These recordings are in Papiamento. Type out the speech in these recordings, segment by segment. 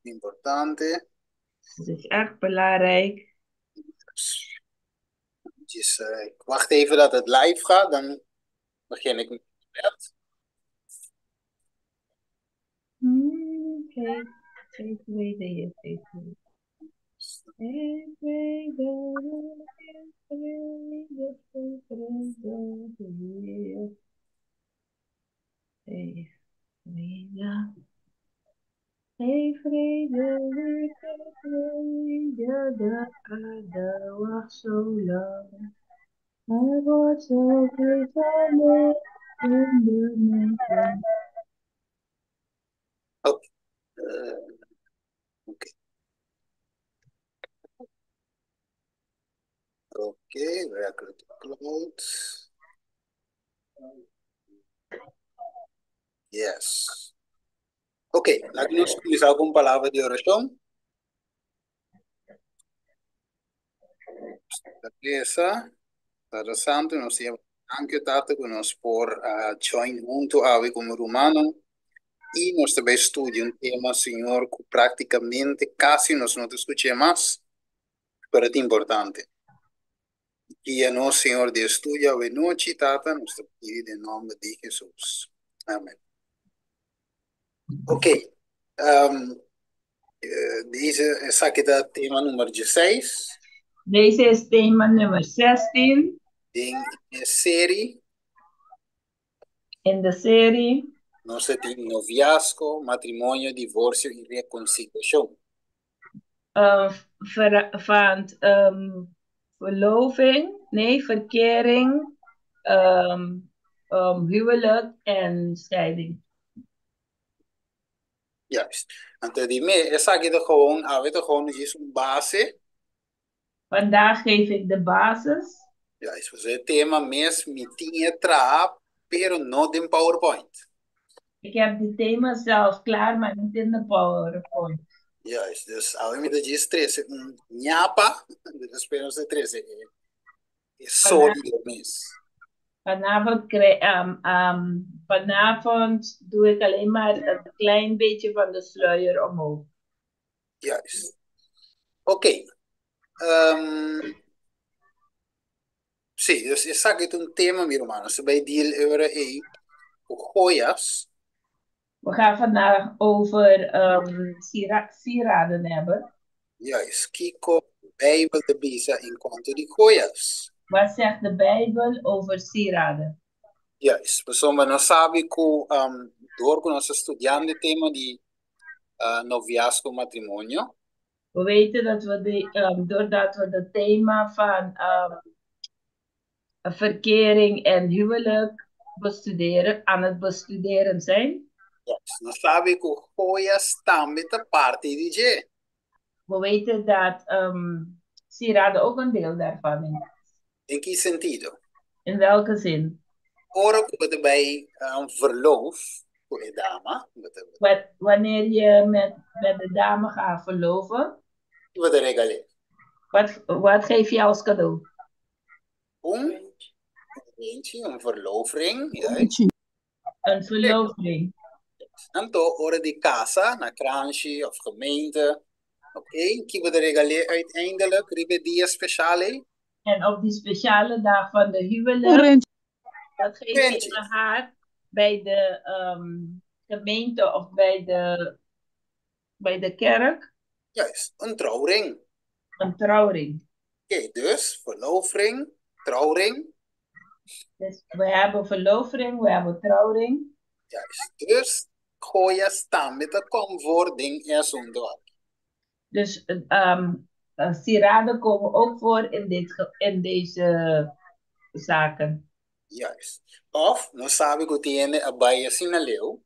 Importante. Het is echt belangrijk. Dus, ik wacht even dat het live gaat, dan begin ik met het gebed. Oké. 1, 2, 3, 4, 5. 1, 2, 3, 4, 5, 4, 5, Hey vrede, vrede, de aarde wacht zo lang. Er wordt zoveel verloren in de mensen. Oké. Oké. Oké, werkelijk cloud. Yes. Oké, laten we kuminsá ku palabra di orashon. Esa, Tata Santu, nos ta danki Tata ku nos por uh, join huntu awe komo rumannan i nos ta bai studia un tema, Señor, ku práktikamente kasi nos no ta skuch'é mas, pero ta importante. Guia nos, Señor, den estudio awe nochi, Tata, nos ta pidi den nomber di Hesus. Amen. Oké, um, deze esaki ta tema nummer 16. Deze is thema nummer 16. Den e serie. In de serie. Nos ta tin noviazgo, matrimonio, divorcio y reconciliacion. Van verloving, nee, verkering, huwelijk en scheiding. Juist. Anto di me, esaki ta gewoon, awe ta gewoon djis un base. Vandaag geef ik de basis. Juist, pues e tema mes mi tin e traha, pero no den PowerPoint. Ik heb dit thema zelf klaar, maar niet in de PowerPoint. Juist, dus awe mi ta djis trese un ñapa, despues nos ta trese e e sólido mes. Vanavond, vanavond doe ik alleen maar een klein beetje van de sluier omhoog. Juist. Oké. Um, sí, dus esaki ta un tema, mi rumannan. Nos ta bai deal e ora ei ku joyas. We gaan vandaag over sieraden hebben. Juist. Kiko Bijbel ta bisa en kuanto di joyas? Wat zegt de Bijbel over sieraden? Juist. Pasobra nos sabi ku um, door ku nos ta studiando e tema di noviazgo, matrimonio. We weten dat we de, doordat we het thema van verkering en huwelijk bestuderen, aan het bestuderen zijn. Juist. Nos sabi ku joyas tambe ta parti di dje. We weten dat sieraden ook een deel daarvan is. Den ki sentido? In welke zin? Ora ku bo ta bai verloof ku e dama, bo ta. Wanneer je met de dame gaat verloven. Ki bo ta regal'é? Wat geef je als cadeau? Un renchi, un verloofring, juist. Een verloofring. Anto ora di kasa na kranshi of gemeente, oké, ki bo ta regal'é uiteindelijk riba e dia speshal ei? En op die speciale dag van de huwelijk, wat geef je haar bij de gemeente of bij de kerk? Juist, een trouwring. Een trouwring. Oké, dus verloofring, trouwring. Dus we hebben verloofring, we hebben trouwring. Juist, dus joyas tambe ta kom voor den e asunto aki. Dus sieraden komen ook voor in deze zaken. Juist. Of nos sabi ku tin hende a bai asina leu.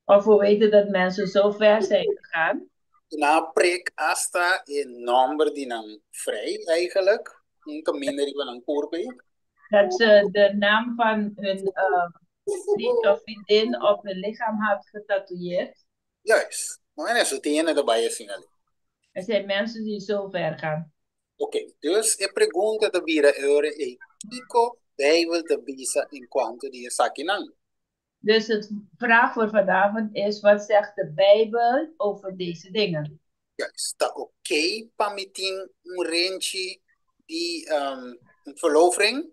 Of we weten dat mensen zo ver zijn gegaan. Ku nan a prik asta e nòmber di nan vrij eigenlijk, un kaminda riba nan kurpa ei. Dat ze de naam van hun vriend of vriendin op hun lichaam had getatoeëerd. Juist. Maar eso tin hende ta bai asina leu. Er zijn mensen die zo ver gaan. Oké, dus e pregunta ta bira e ora ei, kiko Bijbel ta bisa en kuanto di esakinan? Dus het vraag voor vanavond is: wat zegt de Bijbel over deze dingen? Juist, ta oké pa mi tin un renchi di un verloofring?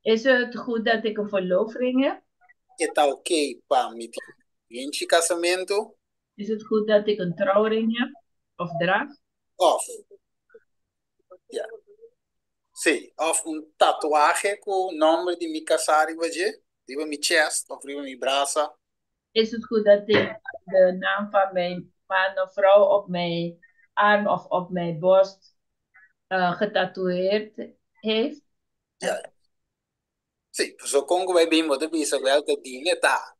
Is het goed dat ik een verloofring heb? E ta oké pa mi tin renchi kasamentu? Is het goed dat ik een trouwring heb of draag? Of, ja, sí, of un tatuahe ku nòmber di mi kasá riba dje, riba mi chest of riba mi brasa? Is het goed dat ik de naam van mijn man of vrouw op mijn arm of op mijn borst getatoeëerd heeft? Ja. Sí, so kon ku bai bin bo ta bisa wel ta di mi ta.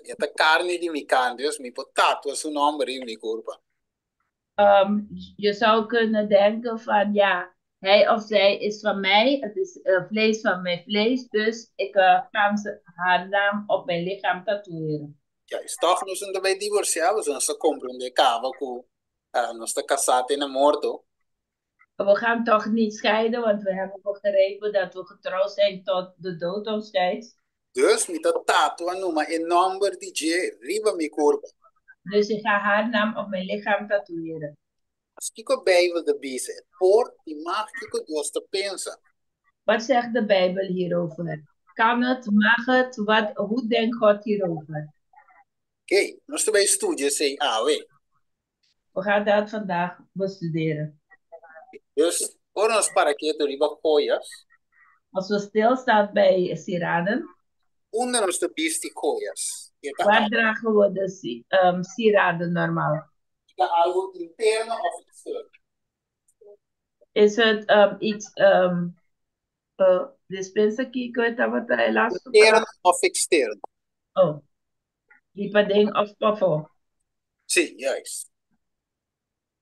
E ta karni di mi karni, dus mi por tatua su nòmber riba mi kurpa. Je zou kunnen denken van: ja, hij of zij is van mij, het is vlees van mijn vlees, dus ik kan haar naam op mijn lichaam tatoeëren. Juist, toch nos no ta bai divorsiá, pasobra nos ta komprondé kaba ku nos ta kasá te na morto. We gaan toch niet scheiden, want we hebben begrepen dat we getrouwd zijn tot de dood ons scheidt. Dus mi ta tatua numa e nòmber di dje riba mi kurpa. Dus ik ga haar naam op mijn lichaam tatoeëren. Kiko Beibel ta bisa? E por i mag? Kiko Dios ta pensa? Wat zegt de Bijbel hierover? Kan het, mag het, hoe denkt God hierover? Oké, nos ta bai studia esei awe. We gaan dat vandaag bestuderen. Dus, ora nos para ketu riba joyas. Als we stilstaan bij sieraden. Unda nos ta bisti joyas? Waar dragen we de sieraden normaal? Ta algu interno òf eksterno? Is het iets dispensa, kiko tabata helaas? Interno òf eksterno? Oh. Di paden òf pafó? Sí, juist.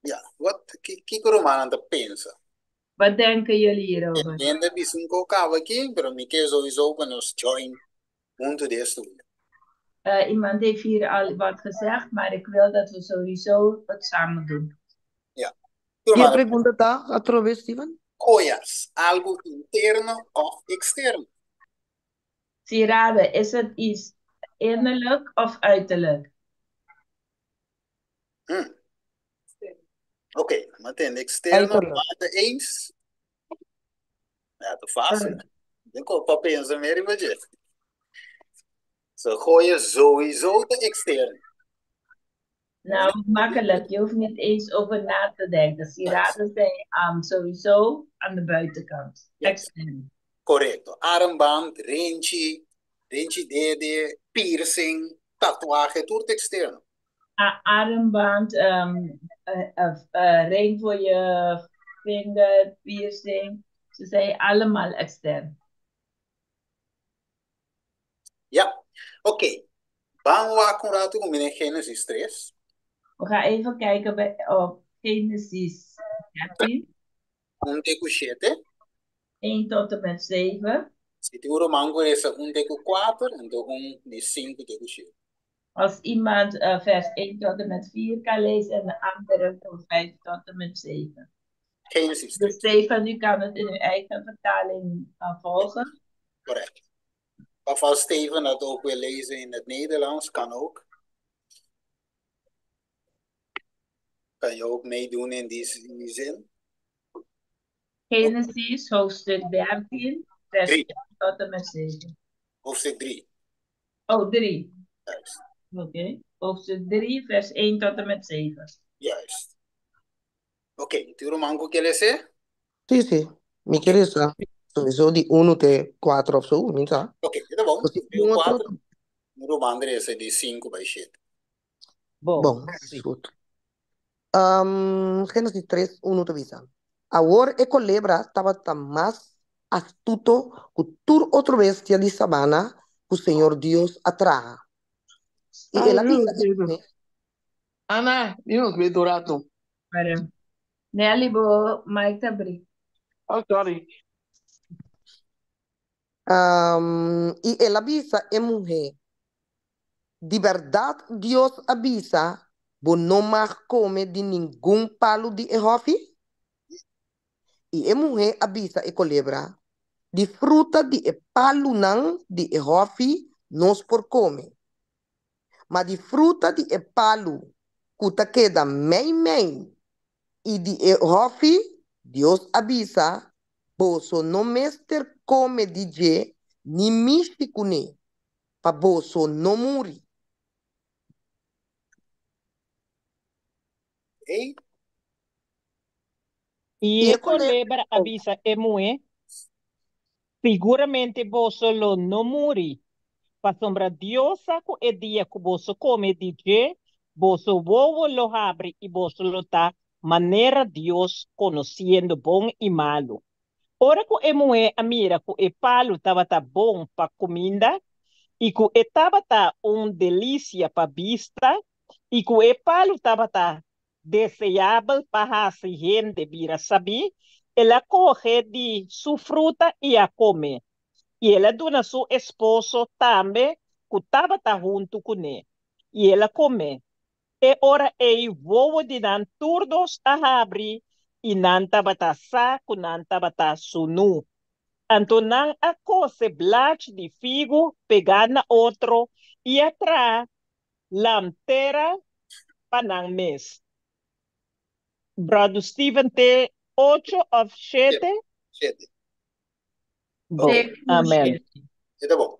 Ja, wat kiko rumannan ta pensa? Wat denken jullie hierover? Hende a bisa un kos kaba aki, pero mi ke sowieso pa nos join huntu den estudio. Iemand heeft hier al wat gezegd, maar ik wil dat we sowieso het samen doen. Ja. E pregunta ta, atrobe, Steven? Joyas, algu interno òf eksterno? Sieraden, is het iets innerlijk of uiterlijk? Oké, m'a tende eksterno, Uiterlijk. Ta eens. Ja, ta fásil. Den ku pa pensa meer riba dje. So joya sowieso ta eksterno. Nou, makkelijk. Je hoeft niet eens over na te denken. Sieraden zijn sowieso aan de buitenkant. Extern. Korekto. Armband, renchi, renchi dede, piercing, tatuahe, tur ta eksterno. Armband, ring voor je vinger, piercing. Ze zijn allemaal extern. Ja, oké. Ban wak un ratu ku mi den Génesis 3. We gaan even kijken op Genesis 13. 1 te ku 7. 1 tot en met 7. Si tin un ruman ku lesa 1 te ku 4, anto un di 5 te ku 7. Als iemand vers 1 tot en met 4 kan lezen en de andere van 5 tot en met 7. Genesis Dus 3. Stefan, u kan het in uw eigen vertaling volgen. Correct. Of als Steven dat ook wil lezen in het Nederlands, kan ook. Kan je ook meedoen in die zin. Genesis, hoofdstuk 13, vers 3. 1 tot en met 7. Hoofdstuk 3. Oh, 3. Juist. Oké. Hoofdstuk 3, vers 1 tot en met 7. Juist. Oké, tin ruman ku ke lesa? Sí. Mi ke lesa sowieso di 1 te 4 òf so, mi sa. Oké, ta bon. Pues, Di un 4, otro. Ruman lesa di 5 pa 7. Bon. Bon, goed. Génesis 3, 1 ta bisa: Awor e kolebra tabata mas astuto ku tur otro bestia di sabana ku Señor Dios a traha. I el a bisa Ai, Ana, Dios, mi durato. Para. Nelly, bo mic ta habrí. Oh, sorry. I el a bisa e muhé: Di berdat Dios a bisa, bo no mag kome di ningun palu di e hòfi? I e muhé a bisa e kolebra: Di fruta di e palunan di e hòfi nos por kome. Ma di fruta di e palu ku ta keda meimei i di e hòfi, Dios a bisa, Boso no mester kome di dje ni mishi kuné, pa boso no muri. Ei. I I e e kolebra kolebra a bisa e muhé, Siguramente boso lo no muri, pasobra Dios sa ku e dia ku boso kome di dje, boso wowo lo habri i boso lo ta manera Dios, konosiendo bon i malu. Ora ku e muhé a mira ku e palu tabata bon pa kuminda i ku e tabata un delisia pa bista i ku e palu tabata deseabel pa hasi hende bira sabí, el a kohe di su fruta i a kome. I el a duna su esposo tambe ku tabata huntu kuné, i el a kome. E ora ei wowo di nan tur dos a habri i nan tabata sa ku nan tabata sunú. Anto nan a kose blachi di figu pegá na otro i a traha lantera pa nan mes. Brother Steven te ocho of shete? Shete. Bon, Zeven uur amen. shete. E ta bon.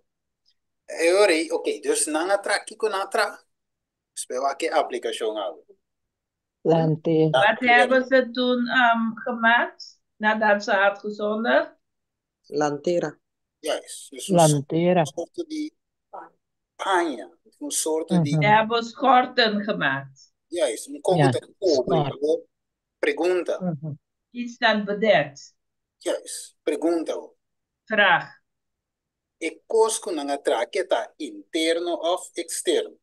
E ora ei, ok, dus nan a traha, kiko nan a traha? Spera wak e aplikashon awe. Lantera. Wat hebben ze toen gemaakt nadat ze had gezondigd? Lantera. Juist, dus un Lantera. sorto di paña, un sorto di... Ze hebben schorten gemaakt. Juist, un koko Ja, ta kobri, skort. bo pregunta. Iets dat bedekt. Juist, pregunta bo. Vraag. E kos ku nan a traha ke ta interno òf eksterno?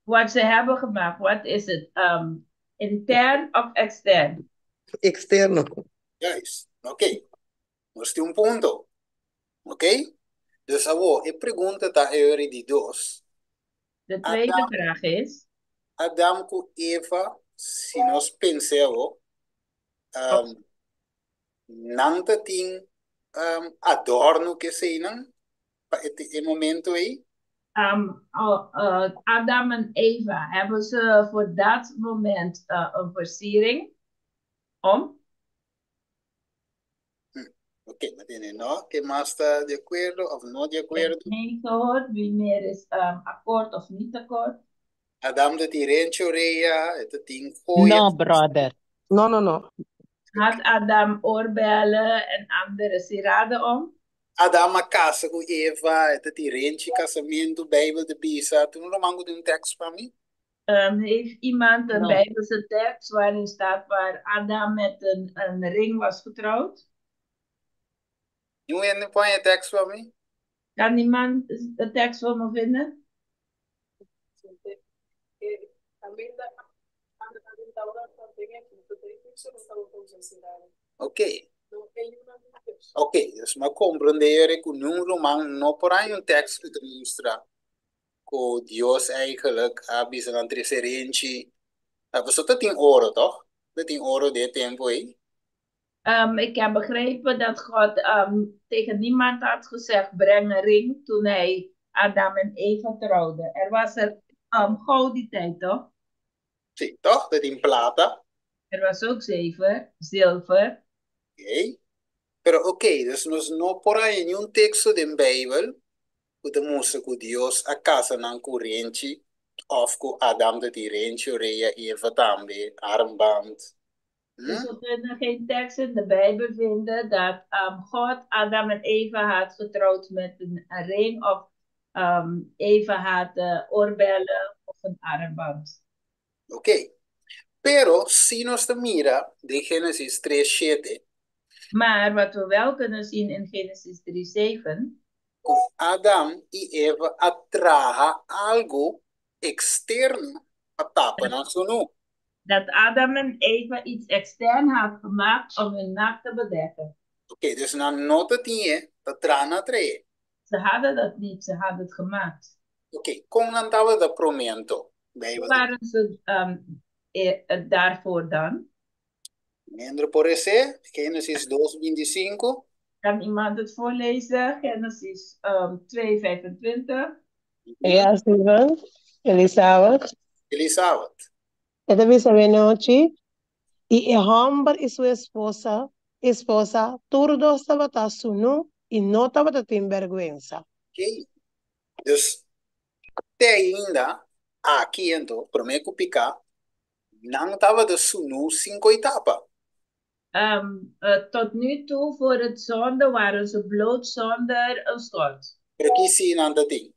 Wat ze hebben gemaakt, wat is het? Intern of extern? Eksterno. Juist, ok. Nos tin un punto. Ok? Dus awor, e pregunta ta e ora di dos. De tweede Adam, vraag is, Adam ku Eva, si nos pens'é awor, um, nan ta tin um, adorno ku eseinan pa e, e momento ei? Adam en Eva, hebben ze voor dat moment een versiering om? Ok, mi tende no? Ke mas ta di akuerdo òf no di akuerdo? Nee gehoord, wie meer is akkoord of niet akkoord? Adam ta tin renchi orea, e ta tin joya. No, brother. No, no, no. Had Adam oorbellen en andere sieraden om? Adam a kasa ku Eva, e ta tin renchi kasamentu, Beibel ta bisa. Tin un ruman ku tin un tekst pa mi? Heeft iemand een No. Bijbelse tekst waarin staat waar Adam met een ring was getrouwd? Niun hende por haña e tekst pa mi? Kan iemand de tekst voor me vinden? Ok. Ok, dus mi a komprendé ku niun ruman no por haña un tekst ku ta mustra ku Dios eigenlijk a bisa nan trese renchi. Pasobra ta tin oro, tòg? Ta tin oro den e tempu ei. Ik heb begrepen dat God tegen niemand had gezegd: breng een ring toen hij Adam en Eva trouwde. Er was er goud die tijd, toch? Sí, tòg? Ta tin plata. Er was ook zever, zilver. Ok. Pero ok, dus nos no por haña niun teksto den Beibel ku ta mustra ku Dios a kasa nan ku renchi òf ku Adam ta tin renchi, orea, Eva tambe, armband. Dus we kunnen geen tekst in de Bijbel vinden dat God Adam en Eva had getrouwd met een ring of Eva had oorbellen of een armband. Ok. Pero si nos ta mira den Génesis tres shete. Maar wat we wel kunnen zien in Genesis 3:7. Ku Adam i Eva a traha algu eksterno pa tapa nan sunú. Dat Adam en Eva iets extern had gemaakt om hun naakt te bedekken. Ok, dus nan no ta tin e, ta traha nan a trae. Ze hadden dat niet, ze hadden het gemaakt. Ok, kon nan tabata promé anto? Bijbel Hoe waren ze daarvoor dan? Miembro por esé, Génesis dos binti sinku. Kan iemand het voorlezen? Genesis 2:25. Ja, Steven. Feliz Sabbat. Feliz Sabbat. E ta bisa bon nochi. I e hòmber i su esposa, esposa, tur dos tabata sunú i no tabatin bèrgwensa. Ok. Dus, te ainda, aki anto, promé ku piká, nan tabata sunú sin kos tapa. Tot nu toe, voor het zonde, waren ze bloot zonder een schort. Pero ki sí nan tabatin?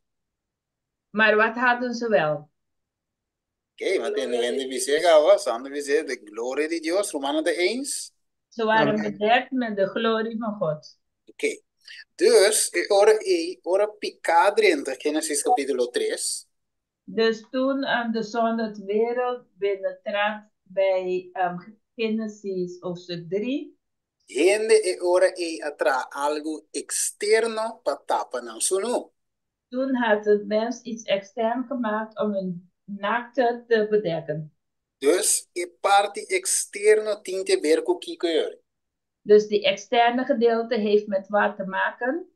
Maar wat hadden ze wel? Ok, m'a tende hende bisa kaba, Sander bisa, de gloria di Dios, rumannan ta eens? Ze waren bedekt met de glorie van God. Ok. Dus, e ora ei, ora piká drenta, Génesis kapítulo 3. Dus toen de zonde het wereld binnentrad bij Genesis hoofdstuk 3. Hende e ora ei a traha algu eksterno pa tapa nan sunú. Toen had het mens iets extern gemaakt om hun naakte te bedekken. Dus e parti eksterno tin di haber ku kiko? Dus die externe gedeelte heeft met wat te maken?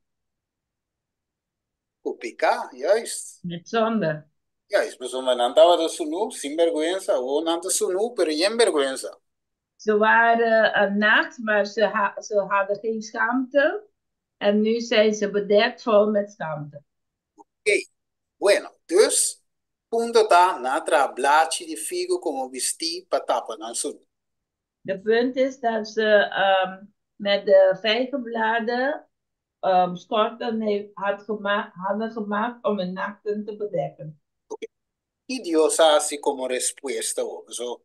Ku piká, juist. Met zonde. Juist, pasobra nan tabata sunú, sin bèrgwensa, òf nan ta sunú, pero yen bèrgwensa. Ze waren naakt, maar ze hadden geen schaamte. En nu zijn ze bedekt vol met schaamte. Ok, bueno, dus, punto ta, nan a traha blachi di figo komo bistí pa tapa nan sunú. De punt is dat ze met de vijgenbladen schorten hadden gemaakt om hun naakten te bedekken. Ok. I Dios a hasi komo respuesta, so,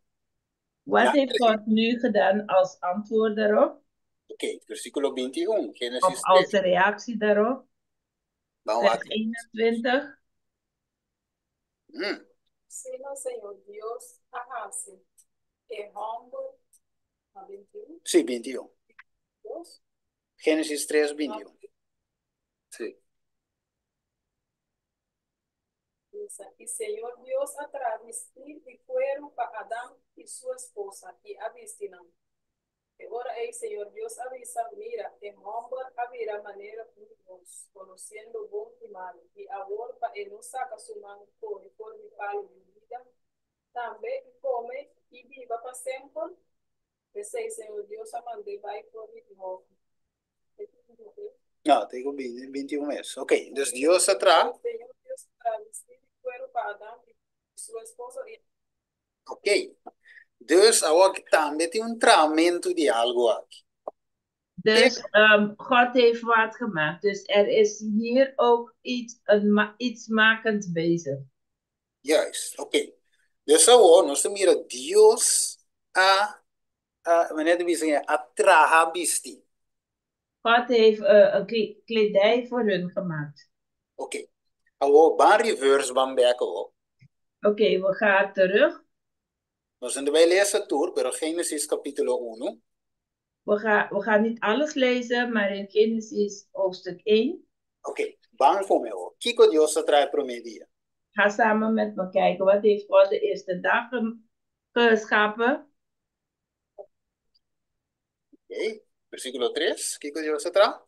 Wat ja, heeft God nu gedaan als antwoord daarop? Ok, versíkulo 21, Of Génesis als 3. Reactie daarop? Ban Vers wak. 21. Asina Señor Dios a hasi e hòmber a 21. Sí, 21. Dios. Génesis 3, 21. Sí. I Señor Dios a traha bistí di kueru pa Adam i su esposa i a bisti nan. I ora ei Señor Dios a bisa: "Mira, e hòmber a bira manera un di nos, konosiendo bon i malu. I awor pa e no saka su man kohe for di palu di bida tambe i kome i biba pa semper." P'esei Señor Dios a mand'é bai for di hòfi. No, te ku 21 mes. Ok, dus Dios a traha. Señor Dios a traha bistí di kueru pa Adam i su esposa i Ok. Dus awor tambe tin un trahamentu di algu aki. Dus God heeft wat gemaakt. Dus er is hier ook iets makends bezig. Juist, ok. Dus awor nos ta mira Dios a manera di bisa, a traha bistí. God heeft een kledij voor hun gemaakt. Ok. Awor ban reverse ban bèk awor. Oké, we gaan terug. Nos no ta bai lesa tur, pero Génesis kapítulo 1. We gaan niet alles lezen, maar in Genesis hoofdstuk 1. Ok, ban ku mi. Kiko Dios a traha promé dia? Ga samen met me kijken. Wat heeft God de eerste dag geschapen? Ok, versíkulo 3. Kiko Dios a traha?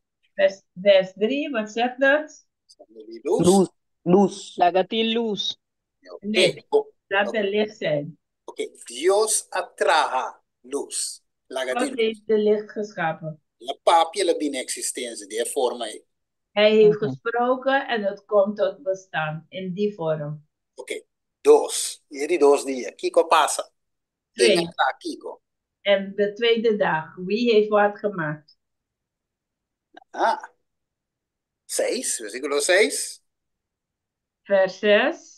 Vers 3, wat zegt dat? Lus. Lus, lus. Laga tin lus. Ok, Licht. Laat er licht zijn. Ok, Dios a traha lus. Laga God tin lus. Heeft de licht geschapen. El a papia, el a bin eksistensia, den e forma ei. Hij heeft gesproken en het komt tot bestaan in die vorm. Ok, dos. E di dos dia. Kiko a pasa? Twee. Ken a traha kiko? En de tweede dag, wie heeft wat gemaakt? Ah, 6, versíkulo 6. Vers 6.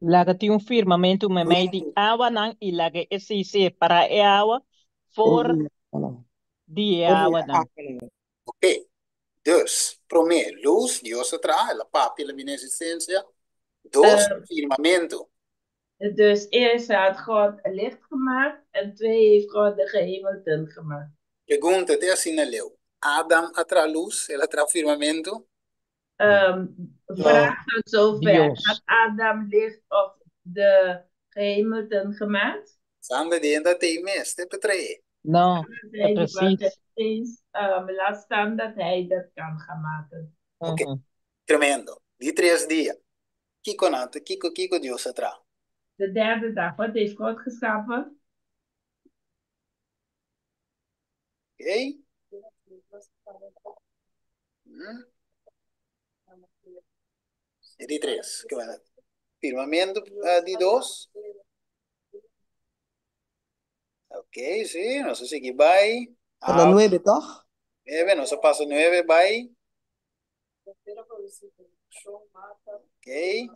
Laga tin un firmamentu meimei di awanan i laga esei separá e awa for di awanan. Ok, dus, promé, lus, Dios a traha, el a papia, el a bin eksistensia. Dos, firmamentu. Dus eerst had God licht gemaakt en twee heeft God de gehemelten gemaakt. Pregunta, te asina leu. Adam a traha lus, el a traha firmamentu? Vraag tot zover. Dios. Had Adam licht of de gehemelten gemaakt? Sander di enda te mes, te petre. No, Hij was precies. het eens, laat staan dat hij dat kan gaan maken. Ok, tremendo. Di 3 dia. Kiko nan, kiko, kiko Dios a traha? De derde dag, wat heeft God geschapen? Oké. E di tres. Firmamento di dos. Oké, sí, nos a sigui bai. Na nuebe, toch? Nuebe, nos a pasa nuebe bai. Oké.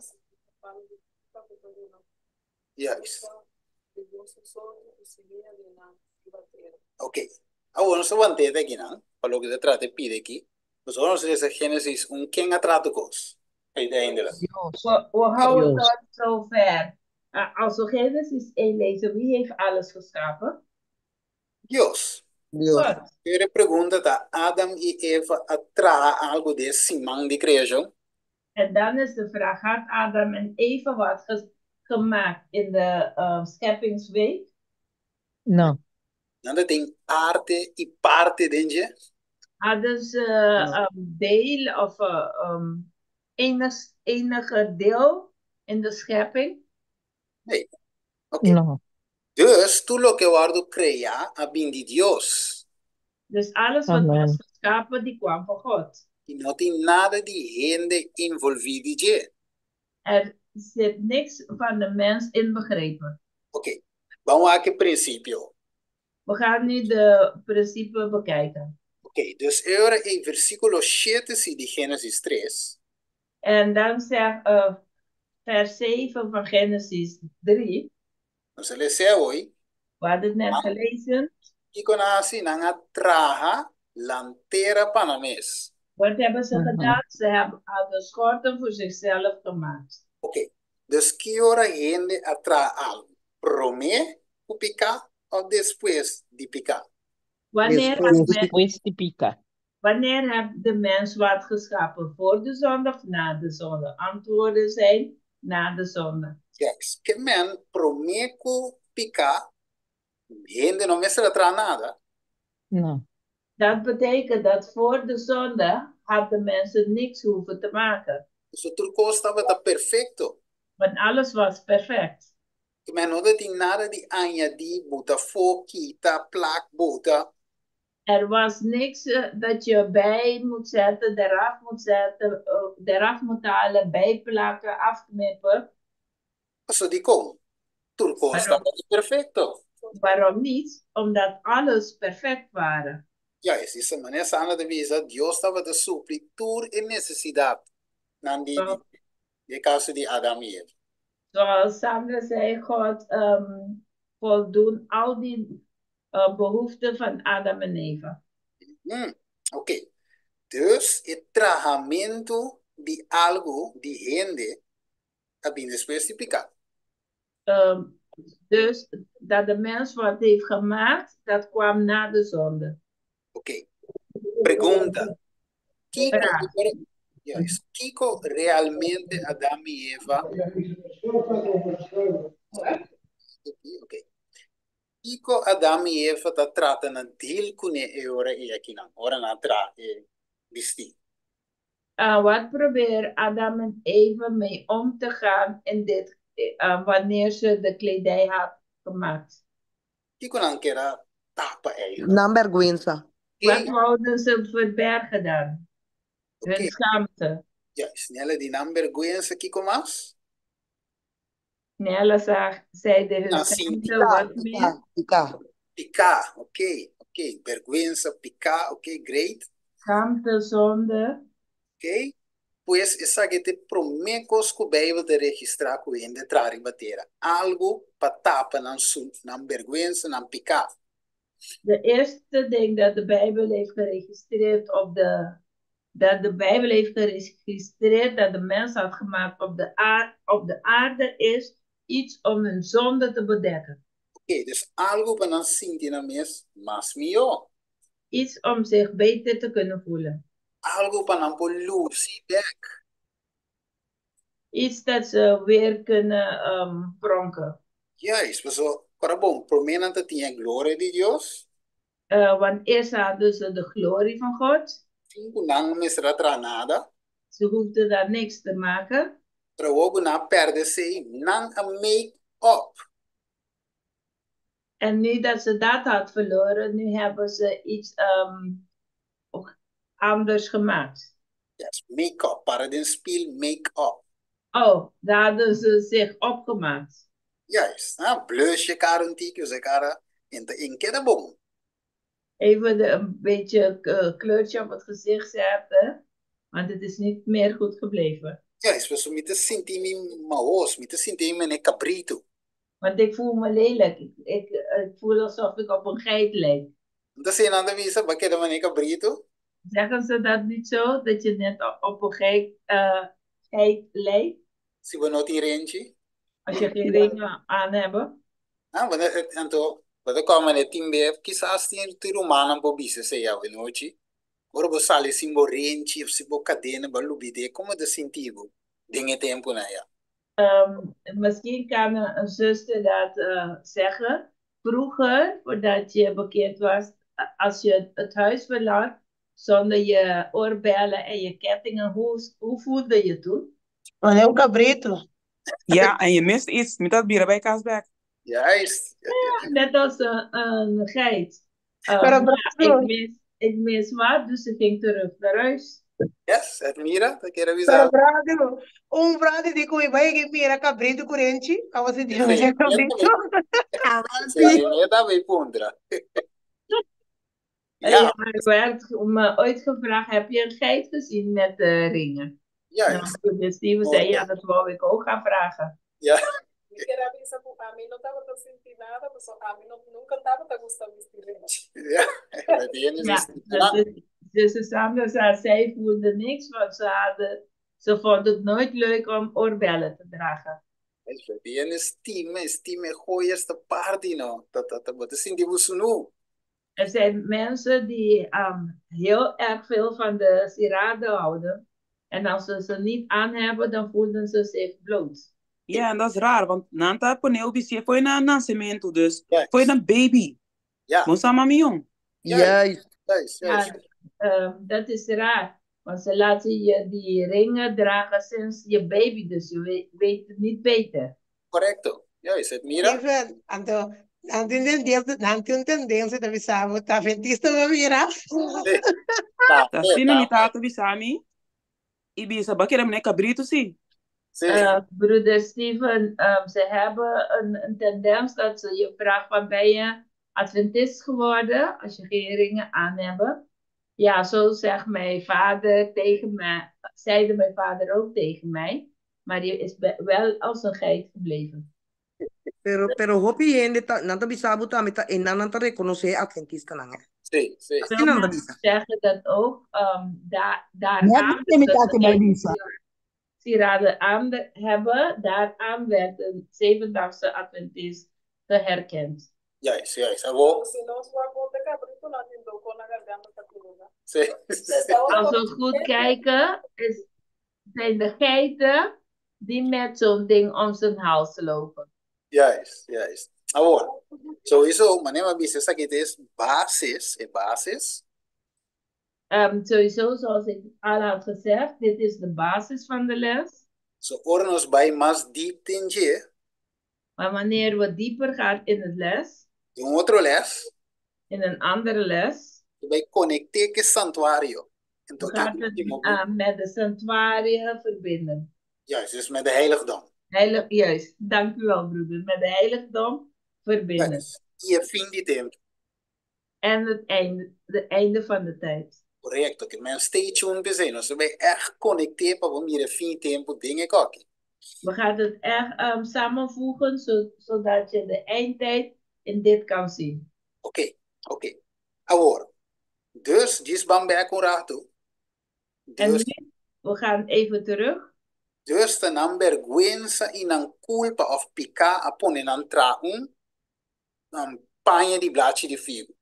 Juist. Oké. Awor nos ta want'é te akinan, pa loke ta trata e pida aki. Pasobra nos lesa Génesis un, ken a trata kos? Uiteindelijk. Dios. We houden Dios. tot zover. Als we Genesis 1 lezen, wie heeft alles geschapen? Dios. Dios. God. Pero e pregunta ta, Adam i Eva a traha algu den e siman di kreashon? En dan is de vraag, had Adam en Eva wat gemaakt in de scheppingsweek? No. Nan ta tin arte i parte den dje? Hadden ze deel of enig, enige deel in de schepping? Nee. Oké. No. Dus tur loke a wòrdu kreá a bin di Dios. Dus alles wat Amen. was geschapen, die kwam van God. I no tin nada di hende envolví di dje. Er zit niks van de mens inbegrepen. Oké. Ban wak e prinsipio. We gaan nu de principe bekijken. Oké, dus e ora ei versíkulo shete si di Génesis tres. En dan zegt vers 7 van Genesis 3. Nos a les'é awor. We hadden het net gelezen. Kiko nan a hasi? Nan a traha lantera pa nan mes. Wat hebben ze gedaan? Ze hebben hadden schorten voor zichzelf gemaakt. Oké, dus ki ora hende a traha algu? Promé ku piká òf despues di piká? Wanneer had men Despues di piká. Wanneer heeft de mens wat geschapen? Voor de zonde of na de zonde? Antwoorden zijn na de zonde. Juist. Ke men promé ku piká, hende no mester a traha nada. No. Dat betekent dat voor de zonde had de mensen niks hoeven te maken. Pasobra tur kos tabata perfekto. Want alles was perfect. Ke men no ta tin nada di añadí, buta afó, kita, plak, buta. Er was niks dat je bij moet zetten, eraf moet zetten, eraf moet halen, bijplakken, afknippen. Pasobra dikon? Tur kos Waarom? tabata perfekto. Waarom niet? Omdat alles perfect waren. Juist, di esa manera Sandra ta bisa, Dios tabata supli tur e nesesidatnan di di e kaso di Adam i Eva. Zoals Sandra zei, God voldoen al die behoeften van Adam en Eva. Oké. Dus e trahamentu di algu di hende a bin despues di piká. Dus dat de mens wat heeft gemaakt, dat kwam na de zonde. Oké. Pregunta. Kiko, Vraag. juist, kiko realmente Adam i Eva? Oké. Kiko Adam i Eva ta trata na deal kuné e ora ei akinan, ora nan a traha e bistí? Wat probeer Adam en Eva mee om te gaan in dit, wanneer ze de kledij had gemaakt? Kiko nan kier a tapa eigenlijk? Nan bèrgwensa. Wat wouden ze verbergen dan? Hun schaamte. Juist, Nella di nan bèrgwensa, kiko mas? Nella zag, zei de hun Nan sinti. schaamte wat meer. Piká, piká. Piká, oké, oké. Bèrgwensa, piká, oké, great. Schaamte, zonde. Oké. Pues esaki ta e promé kos ku Beibel ta registrá ku hende traha riba tera. Algu pa tapa nan su, nan bèrgwensa, nan piká. De eerste ding dat de Bijbel heeft geregistreerd op de, dat de Bijbel heeft geregistreerd dat de mens had gemaakt op de aarde is iets om hun zonde te bedekken. Oké, dus algu pa nan sinti nan mes mas mihó. Iets om zich beter te kunnen voelen. Algu pa nan por lusi bèk. Iets dat ze weer kunnen pronken. Juist, pasobra ora bon, promé nan ta tin e gloria di Dios. Want eerst hadden ze de glorie van God. Sin ku nan mester a traha nada. Ze hoefden daar niks te maken. Pero awor ku nan a pèrdè esei, nan a make up. En nu dat ze dat had verloren, nu hebben ze iets anders gemaakt. Yes, make up. Para den spil, make up. Oh, daar hadden ze zich opgemaakt. Juist. Ah, blush je kara un tiki, usa e kara, en ta en keda bon. Even een beetje kleurtje op het gezicht zetten, want het is niet meer goed gebleven. Juist, pasobra mi ta sinti mi mahos, mi ta sinti mi manera kabritu. Want ik voel me lelijk. Ik voel alsof ik op een geit lijk. N ta siña nan ta bisa, Bo a keda manera kabritu. Zeggen ze dat niet zo? Dat je net op een geit lijkt? Si bo no tin renchi. Als je geen ringen aan hebben. Ah, bo anto, bo ta kòm manera tin bef, kisas tin tin rumannan por bisa esei awenochi. Ora bo sali sin bo renchi of sin bo kadena, bo a lubid'é. Komo ta sinti bo den e tempunan ya? Misschien kan een zuster dat zeggen. Vroeger, voordat je bekeerd was, als je het huis verlaat zonder je oorbellen en je kettingen, hoe voelde je toen? Manera un cabrito. Ja, en je mist iets. Mi ta bira bai kas bek. Juist. Ja, net als een geit. Pero Ja, brado, ik mis wat, dus ze ging terug naar huis. Yes, Edmira, ta kere bisa pero algo? brado, un brado di ku mi bai ke mira cabrito ku renchi, abo sinti Sí, manera cabrito. Sí, mi ta bay puntra. Ja, Ja, maar er werd me ooit gevraagd, heb je een geit gezien met de ringen? Nou, juist. dus Steven zei, ja, dat wou ik ook gaan vragen. Ja. Mi kier a bisa ku ami no tabata sinti nada, paso ami no nunka tabata gusta bisti renchi. Ja, dat die is Ja, is dat is, dus Sandra zei, zij voelde niks, want ze vond het nooit leuk om oorbellen te dragen. Die stima, stima joyas ta party no. Ta ta ta, bo ta sinti bo sunu. Er zijn mensen die heel erg veel van de sieraden houden. En als ze ze niet aan hebben, dan voelen ze zich bloot. Ja, en dat is raar, want nan ta pone bo bistié fo'i nan nasementu, dus fo'i Juist. nan baby. Ja. Bo sa mami jong. Juist, Juist. juist, Ja, juist. dat is raar. Want ze laten je die ringen dragen sinds je baby, dus je weet het niet beter. Korekto. Juist, Edmira. Even, anto, nan tin tendensia, nan tin tendensia ta bisa bo ta adventista bo bira. Sí. Ta Tambe, asina mi tambe. tata bisa mi, i bisa, bo a kere manera kabritu si. Sí. Broeder Steven, ze hebben een tendens dat ze je vragen van ben je adventist geworden als je geen ringen aan hebt. Ja, zo zegt mijn vader tegen mij, zeide mijn vader ook tegen mij, maar die is wel als een geit gebleven. Pero, pero hopi hende ta, nan ta bisa bo tambe ta einan nan ta rekonosé adventistanan, hè. Sí, sí. Veel Asina nan ta mensen bisa. zeggen dat ook, Net daaraan, mi dus dat tata ze bai geen bisa. sieraden aan hebben, daaraan werd een zevendagse adventist geherkend. Juist, juist. Awor. Si nos wak bo ta kabritu nan tin doko na garganta ta kuluga. Sí, Dus sí. Als we goed kijken, zijn de geiten die met zo'n ding om zijn hals lopen. Juist, juist. Awor, sowieso, manera mi a bisa, esaki ta e basis, e basis. Sowieso, zoals ik al had gezegd, dit is de basis van de les. So, ora nos bai mas diep den dje. Maar wanneer we dieper gaan in het les, Den un otro les, in een andere les, ta bai konekt'é ku e santuario. We gaan het met de sanctuaria verbinden. Juist, dus met de heiligdom. Heilig, juist, dank u wel, broeder. Met de heiligdom verbinden. Juist. I e fin di tempu. En het einde, de einde van de tijd. Korekto, ke men stay tuned p'esei. Nos ta bai ègt konekt'é pa bo mira e fin di tempu den e koki. We gaan het echt samenvoegen, zodat je de eindtijd in dit kan zien. Oké, oké. Awor, dus djis ban bèk un ratu. En Dus, nu, we gaan even terug. dus ta nan bèrgwensa i nan kulpa òf piká a pone nan traha un paña di blachi di figu.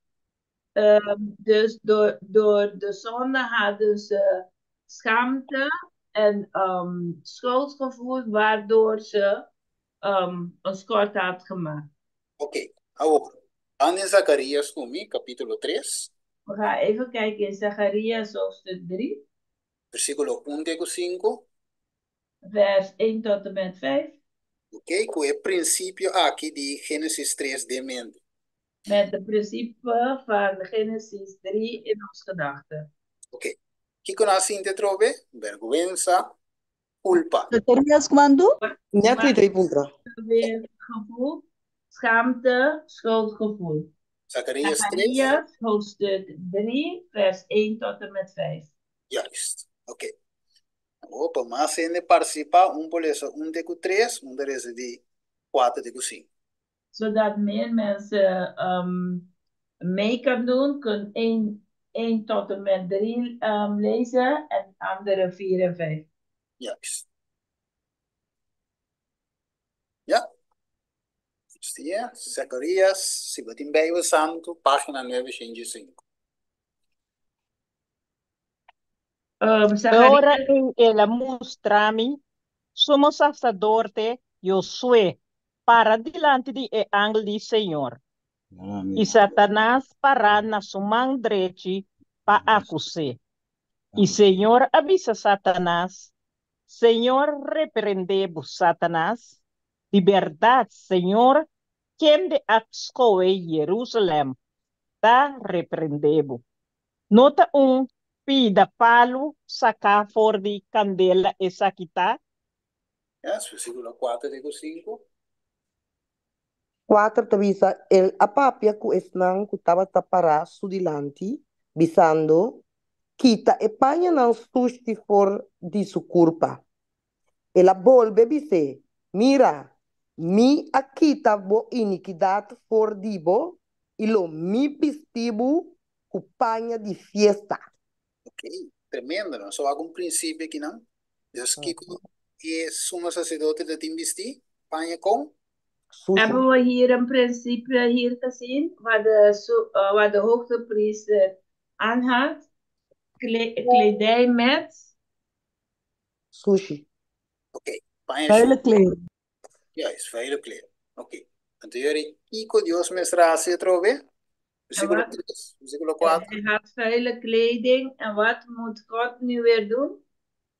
Dus door de zonde hadden ze schaamte en schuldgevoel, waardoor ze een schort had gemaakt. Oké, awor, ban den Zakarias ku mi, kapítulo tres. We gaan even kijken in Zacharias hoofdstuk 3. Versíkulo un te ku sinku. vers 1 tot en met 5. Oké, ku e prinsipio aki di Génesis 3 den mente. Met het principe van Genesis 3 in ons gedachten. Oké. Kiko nan a sinti atrobe? Bèrgwensa, kulpa. Zacarías kuantu? Net Wat mi ta puntra. weer gevoel? Schaamte, schuldgevoel. Zacarías 3. Zacharias, hoofdstuk 3, vers 1 tot en met 5. Juist. Oké. Awor, pa mas hende partisipá, un por lesa un te ku tres, un ta lesa di kuater te ku sinku. Zodat meer mensen mee kan doen, kun 1, 1 tot en met 3 lezen en andere 4 en 5. Juist. Ja. Stia, Zacarías, si bo tin Bijbel Santu, página 905. E ora Zacharias, ei el a mustra mi sumo saserdote Josué para dilanti di e angel di Señor, i Satanas pará na su man drechi pa akus'é. I Señor a bisa Satanas, Señor reprendé bo, Satanas! Di bèrdat Señor, kende a skohe Jerusalèm, ta reprendé bo. No ta un pida palu saká for di kandela esaki ta? Yes, versíkulo kuater te ku sinku. Kuater ta bisa, El a papia ku esnan ku tabata pará su dilanti, bisando, Kita e pañanan sushi for di su kurpa. El a bolbe bis'é, Mira, mi a kita bo inikidat for di bo, i lo mi bisti bo ku paña di fiesta. Ok, tremendo, no? So wak un prinsipio akinan. Dus kiko e sumo saserdote ta tin bistí? Paña kon? Sushi. Hebben we hier een principe hier gezien, waar de, waar de hoogtepriester aan had? Kledij met Sushi. Ok, paña Vuile shushi. kleren. Juist, vuile kleren. Ok. Anto yori, kiko Dios mester hasi atrobe? En Versíkulo wat? 3, versíkulo 4. Hij had vuile kleding. En wat moet God nu weer doen?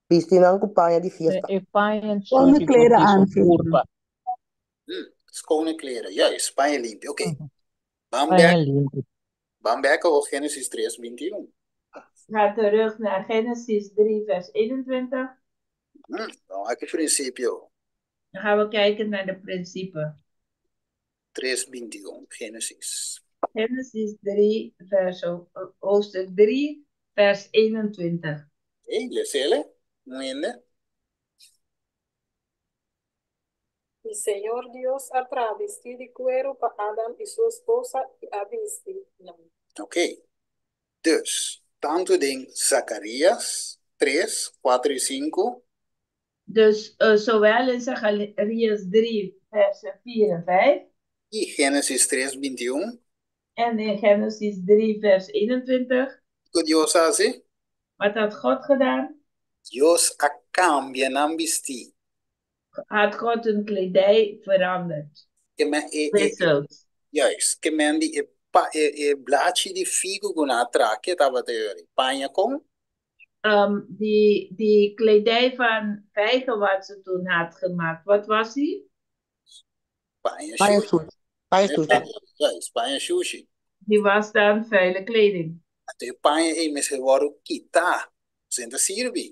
Bisti nan ku paña di fiesta. E paña Schone sushi for kleren di su aangeven. kurpa. Skone kleren, juist, paña limpi. Ok. Ban Paña bèk, limpi. ban bèk awor Génesis 3, 21. Ga terug naar Genesis 3, vers 21. Ban wak e prinsipio. Dan gaan we kijken naar de principe. 3, 21, Génesis. Genesis 3, vers, hoofdstuk 3, vers 21. Ey, lesele, un hende. I Señor Dios a traha bistí di kueru pa Adam i su esposa i a bisti nan. Ok. Dus, tantu den Zacarías 3, 4 i 5. Dus zowel in Zacharias 3, versen 4 en 5. I Génesis 3, 21. En in Genesis 3, vers 21. Kiko Dios a hasi? Wat had God gedaan? Dios a kambia nan bistí. Had God hun kledij veranderd? Ke men e, e, Gewisseld. juist, ke men di e, pa, e, e blachi di figu ku nan a traha, ke tabata yori? Paña kon? Die kledij van vijgen wat ze toen had gemaakt, wat was die? Paña Paña shushi. shushi. Paña shushi. Juist, paña shushi. Die was dan vuile kleding. Anto e paña ei mester wòrdu kitá, pasobra e ta sirbi.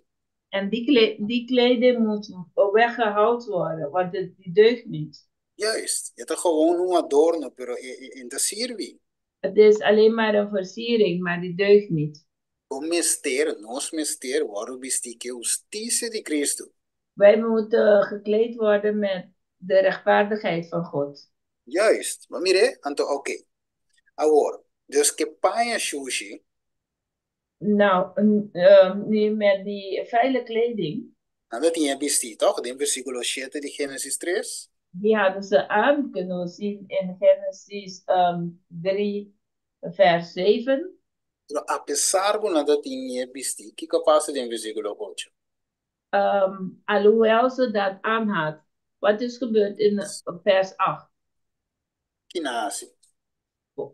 En die kleding moet weggehaald worden, want die deugt niet. Juist, e ta gewoon un adorno, pero e no ta sirbi. Het is alleen maar een versiering, maar die deugt niet. Bo mester, nos mester wòrdu bistí ku e hustisia di Kristu. Wij moeten gekleed worden met de rechtvaardigheid van God. Juist, bo a mir'é? Anto oké. Awor, dus ku e paña shushi. Nou, nu met die vuile kleding. Nan ta tin e bistí, tòg? Den versíkulo shete di Génesis tres. Die hadden ze aan, kunnen we zien in Genesis 3, vers 7. Pero apesar ku nan ta tin e bistí, kiko a pasa den versíkulo ocho? Alhoewel ze dat aan had. Wat is gebeurd in vers 8? Ki nan a hasi?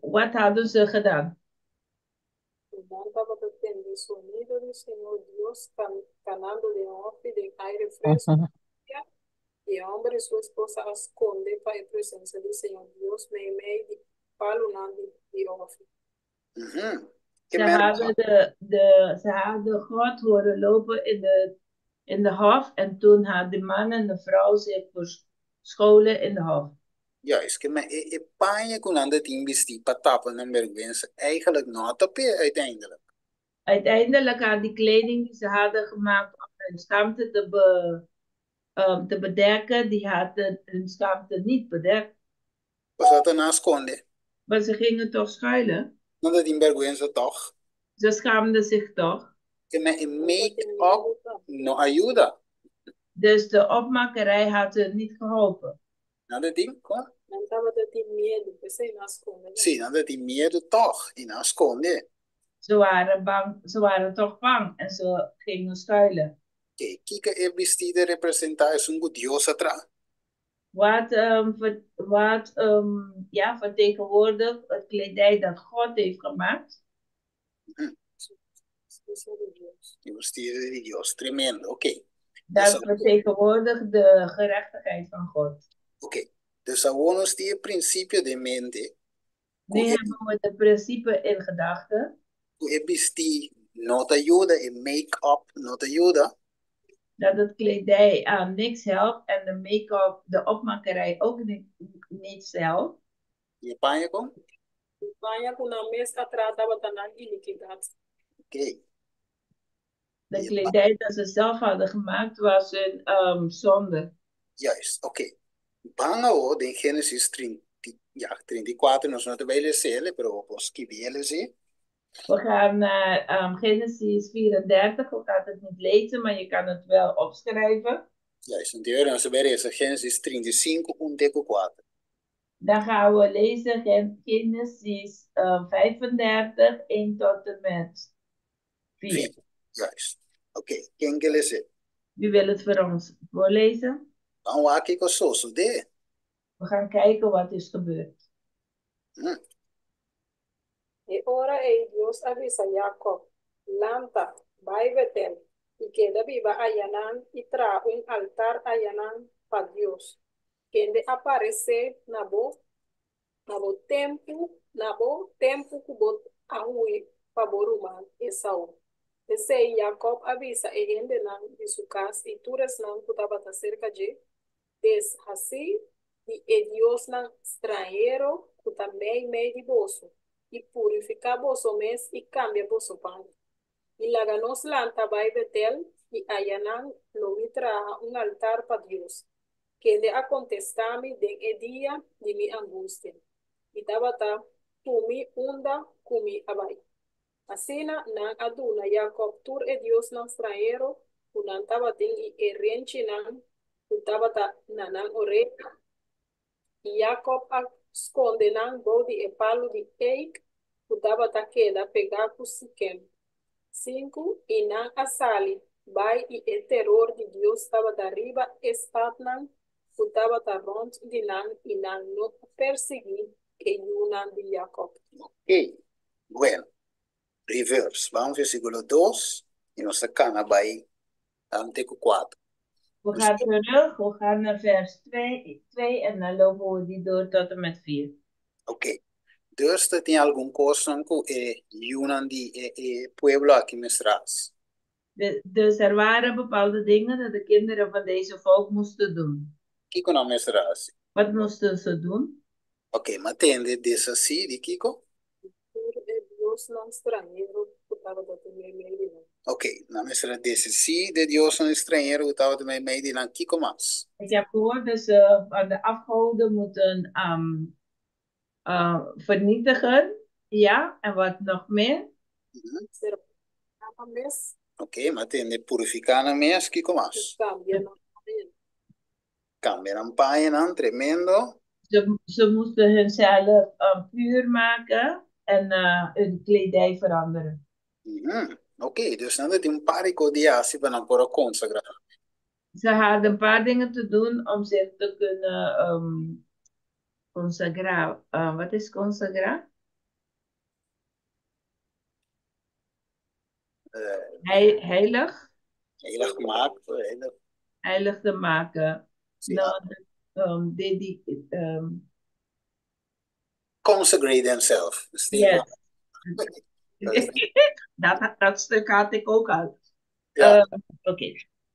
Wat hadden ze gedaan? Nan tabata tende tende sonido di Señor Dios kanando den hòfi den aire fresku di dia, i e hòmber i su esposa a skonde pa e presensia di Señor Dios meimei di palunan di hòfi. Ze hadden, ze hadden God horen lopen in de hof en toen had de man en de vrouw zich verscholen in de hof. Juist, ke men e paña ku nan tin bistí pa tapa nan bèrgwensa eigenlijk no a tap'é uiteindelijk. Uiteindelijk had die kleding die ze hadden gemaakt om hun schaamte te bedekken, die hadden hun schaamte niet bedekt. Pasobra nan a skonde. Maar ze gingen toch schuilen? Nan tin bèrgwensa toch? Ze schaamden zich toch? Ke men e make-up no a yuda. Dus de opmakerij had hun niet geholpen. Nan tin, kon? Nan tabatin miedu, p'esei nan a skonde. Sí, nan tin miedu toch i nan a skonde. Ze waren bang, ze waren toch bang en ze gingen schuilen. Oké, kiko e bistí ta representá esun ku Dios a traha. Wat, ja, vertegenwoordigt het kledij dat God heeft gemaakt. E bistí di Dios, tremendo, oké. Dat vertegenwoordigt de gerechtigheid van God. Oké, dus awor nos tin e prinsipio den mente. Nu hebben we de principe in gedachten. E bistí no ta yuda, e make-up no ta yuda. Dat het kledij aan niks helpt en de make-up, de opmakerij ook niet, niets helpt. E paña kon? Paña ku nan mes a traha tabata nan inikidat. Oké. De kledij dat ze zelf hadden gemaakt was hun zonde. Juist, oké. Ban awor den Génesis 30, ja, 34, nos no ta bai lesa, pero bo skirbi e. We gaan naar Genesis 34. We gaan het niet lezen, maar je kan het wel opschrijven. Juist, anto nos ta bai lesa Génesis 35, 1 te 4. Dan gaan we lezen Genesis 35, 1 tot en met 4. 4. Juist. Oké, ken ke lesa? Wie wil het voor ons voorlezen? Ban wak kiko a sosodé. We gaan kijken wat is gebeurd. E ora ei Dios a bisa Jacob: "Lanta, bai Betel, i keda biba ayanan i traha un altar ayanan pa Dios, kende a aparesé na bo tempu ku bo a hui pa bo ruman Esau." P'esei Jacob a bisa e hendenan di su kas i tur esnan ku tabata serka dje: "Deshasí di e diosnan stranhero ku ta meimei di boso, i purifiká boso mes i kambia boso paña. I laga nos lanta bai Betel, i ayanan lo mi traha un altar pa Dios, kende a kontestá mi den e dia di mi angustia, i tabata ku mi unda ku mi a bai." Asina nan a duna Jacob tur e diosnan stranhero ku nan tabatin i e renchinan ku tabata na nan orea. I Jacob a skonde nan bou di e palu di eik ku tabata keda pegá ku Sikem. 5 i nan a sali bai i e teror di Dios tabata riba e statnan ku tabata rònt di nan i nan no a persiguí e yunan di Jacob. Ok, bueno. Reverse. Ban versíkulo 2 i nos ta kana bai te ku 4. We gaan terug, we gaan naar vers 2, 2 en dan lopen we die door tot en met 4. Oké. Dus tin algun kos ku e yunan di e pueblo aki mester hasi. Dus er waren bepaalde dingen dat de kinderen van deze volk moesten doen. Kiko nan mester hasi? Wat moesten ze doen? Oké, m'a tende deshasí di kiko? Tur e diosnan stranhero ku tabata meimei di nan. Oké, nan mester deshasí di diosnan stranhero ku tabata meimei di nan, kiko mas? Ik heb gehoord dat ze van de afgoden moeten vernietigen. Ja, en wat nog meer? Sera mes. Oké, m'a tende purifiká nan mes, kiko mas? Kambia nan. Kambia nan pañanan, tremendo. Ze moesten hunzelf puur maken en hun kledij veranderen. Oké, dus nan tin un par di kos di hasi pa nan por konsagrá. Ze hadden een paar dingen te doen om zich te kunnen consagreren. Wat is consagreren? Heilig? Heilig maakt, heilig. Heilig te maken. Ja. Nou, die, Consecrate themselves. Yes. Dat stuk had ik ook al. Ja. Oké,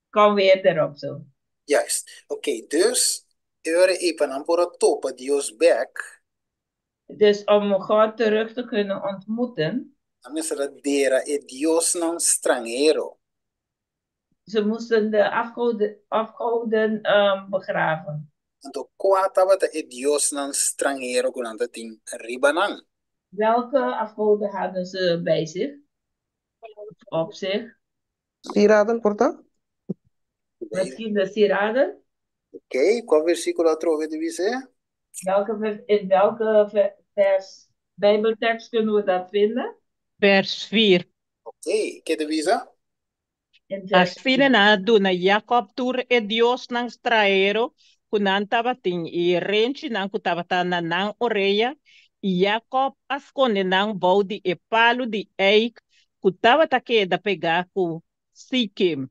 kom weer erop zo. Juist. Oké, dus ora ei pa nan por a topa Dios bèk. Dus om God terug te kunnen ontmoeten. Nan mester a dera e diosnan stranhero. Ze moesten de afgoden begraven. Anto kua tabata e diosnan stranhero ku nan tatin riba nan? Welke afgoden hadden ze bij zich? Op zich? Sieraden, por ta? Misschien de sieraden? Oké, kua versíkulo atrobe ta bisa? In welke vers, Bijbeltekst kunnen we dat vinden? Vers 4. Oké, kiko ta bisa? In vers Asina nan a duna Jacob tur e diosnan stranhero ku nan tabatin i renchinan ku tabata na nan orea i Jacob a skonde nan bou di e palu di eik ku tabata keda pegá ku Sikem.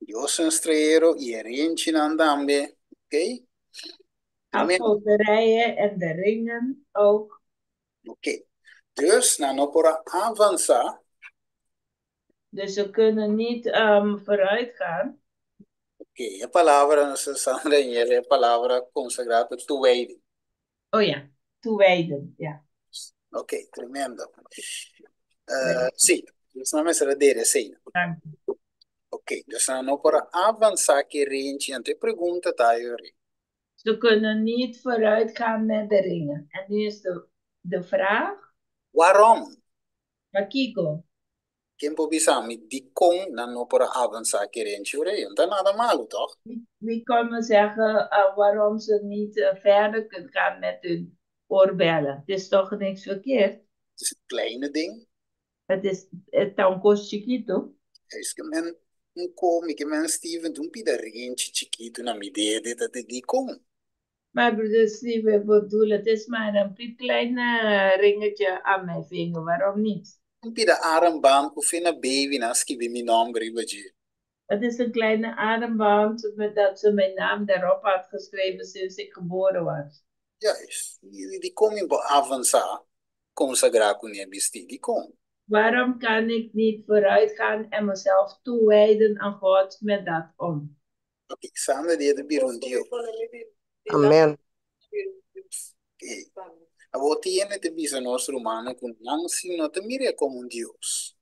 Diosnan stranhero i e renchinan tambe. Oké? Afgoderijen en de ringen ook. Oké. Dus, nan no por a avansá. Dus ze kunnen niet vooruit gaan. Oké, e palabra, nos Sandra e palabra konsagrá ta toewijding. Oh ja, toewijden, ja. Oké, tremendo. Sí, dus nan mester a dera esei. Dank u. Oké, dus nan no por a avansá ku e renchi, anto e pregunta ta ayori. Ze kunnen niet vooruit gaan met de ringen. En nu is de vraag. Waarom? Pakiko? Ken por bisa mi dikon nan no por a avansá ku e renchi ora ei? No ta nada malu, toch? Wie kan me zeggen waarom ze niet verder kunnen gaan met hun oorbellen? Het is toch niks verkeerd? Het is een kleine ding. Het ta un kos chikitu. Es ke men un ko, mi ke men Steven, un pida renchi chikitu na mi dede, ta te dikon. Maar broeder Steven, bedoel, het is maar een piepklein ringetje aan mijn vinger, waarom niet? Un pida armband ku for di baby nan a skibi mi nòmber riba dje. Het is een kleine armband met dat ze mijn naam daarop had geschreven sinds ik geboren was. Juist. Dikon mi no por avansá konsagrá kuné bistí? Dikon? Waarom kan ik niet vooruit gaan en mezelf toewijden aan God met dat om? Oké, Sandra di e ta bira un dios. Amen. Oké. Awor tin hende ta bisa nos rumannan ku nan sí no ta mir'é komo un dios.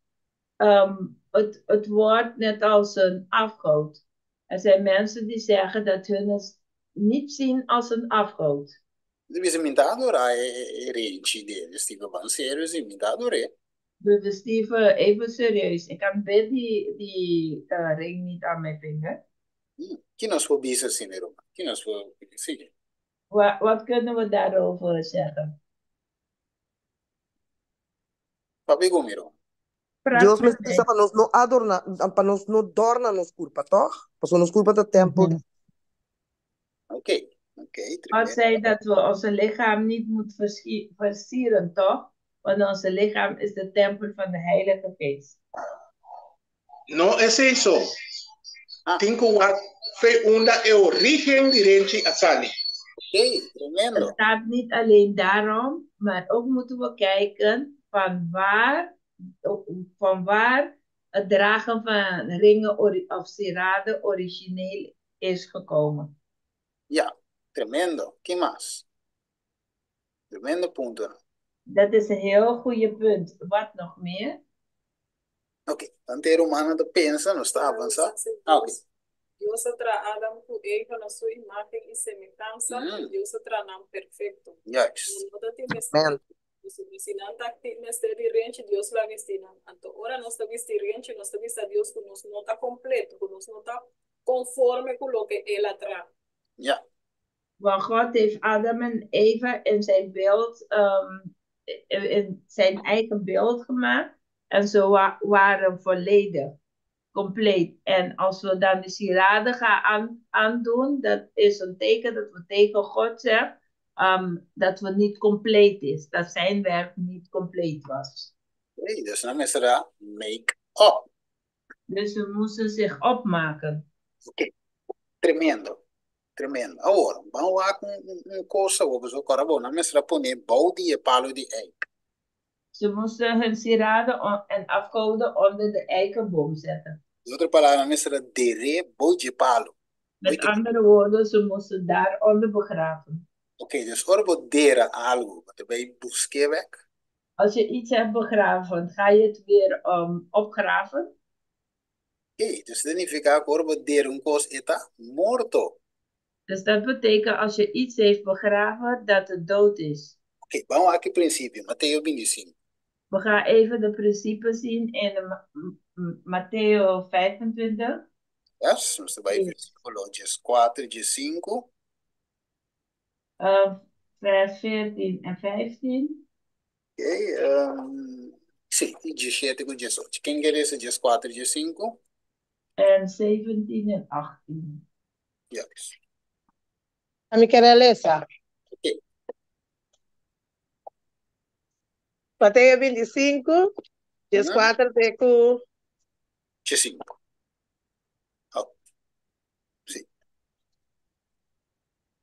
Het wordt net als een afgod. Er zijn mensen die zeggen dat hun het niet zien als een afgod. Nan ta bisa mi n' ta adorá e renchi dede, Steven, ban serio sí, mi n' ta ador'é. Broeder Steven, even serieus. Ik aanbid die ring niet aan mijn vinger. Ki nos por bisa asina, ruman? Ki nos por sigui? Wat kunnen we daarover zeggen? Papia ku mi, ruman. Praat Dios met mes bisa mij. pa nos no adorná, pa nos no dòrna nos kurpa, toch? Pasobra nos kurpa ta tèmpel. Oké, God tremendo. zei dat we onze lichaam niet moeten versieren, toch? Want onze lichaam is de tempel van de Heilige Geest. No, esei so. Ah. Tin ku wak fo'i unda e orígen di renchi a sali. Oké, tremendo. Het gaat niet alleen daarom, maar ook moeten we kijken van waar het dragen van ringen of sieraden origineel is gekomen. Ja, tremendo. Ki mas? Tremendo punto. Dat is een heel goede punt. Wat nog meer? Oké, anto rumannan ta pensa, nos ta avansá. Ah, oké. Dios a traha Adam ku Eva na su imágen i semehansa, Dios a traha nan perfekto. Juist. No tin mester, Amen. si nan tabatin mester di renchi, Dios lo a bisti nan. Anto ora nos ta bisti renchi, nos ta bisa Dios ku nos no ta kompleto, ku nos no ta konforme ku loke El a traha. Ja. Want God heeft Adam en Eva in zijn beeld, in zijn eigen beeld gemaakt. En ze waren volledig, compleet. En als we dan de sieraden gaan aandoen, dat is een teken dat we tegen God zeggen dat we niet compleet is. Dat zijn werk niet compleet was. Oké, dus nan mester a make up. Dus ze moesten zich opmaken. Oké, tremendo, tremendo. Awor, ban wak un kos awor, pasobra kòrda bo, nan mester a pone bou di e palu di eik. Ze moesten hun sieraden en afgoden onder de eikenboom zetten. Den otro palabra, nan mester a der'é bou dje palu. Met andere woorden, ze moesten daaronder begraven. Oké, dus ora bo dera algu, bo ta bai busk'é bèk? Als je iets hebt begraven, ga je het weer opgraven? Oké, dus ta nifiká ku ora bo dera un kos e ta morto. Dus dat betekent als je iets heeft begraven, dat het dood is. Oké, ban wak e prinsipio, Mateo 25. We gaan even de principes zien in Mateo 25. Yes, nos ta bai versíkulo 14, 15. Vers 14 en 15. Oké, sí, i 17 ku 18. Ken ke lesa 14, 15? En 17 en 18. Yes. Ami kier a lesa. Oké. Mateo 25, 14 te ku 15. Oh. Sí.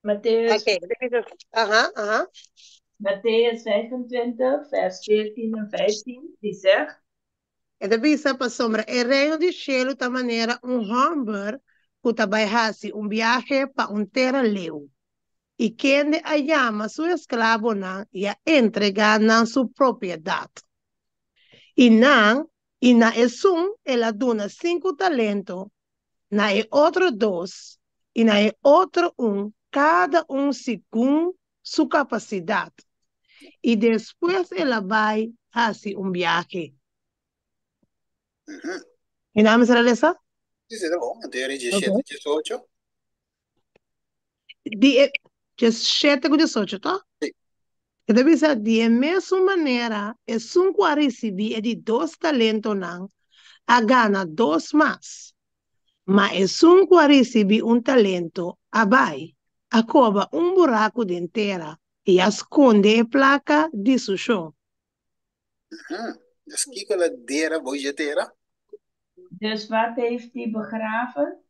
Mattheüs. Oké, aha, aha. Mattheüs 25, vers 14 en 15, die zegt. E ta bisa pasobra e reino di shelu ta manera un hòmber ku ta bai hasi un biahe pa un tera leu, i kende a yama su esklabonan i a entregá nan su propiedat. I nan, i na esun el a duna sinku talento, na e otro dos, i na e otro un, kada un segun su kapasidat. I despues el a bai hasi un biahe. I nan mester a lesa? Sí, sí, ta bon. Anto e 17, 18. Di e 17 ku 18, to? Sí. E ta bisa, Di e mesun manera, esun ku a risibí e di dos talentonan a gana dos mas. Ma esun ku a risibí un talento a bai, a koba un buraku den tera i a skonde e plaka di su shon. Dus kiko el a dera bou dje tera? Dus wat heeft hij begraven?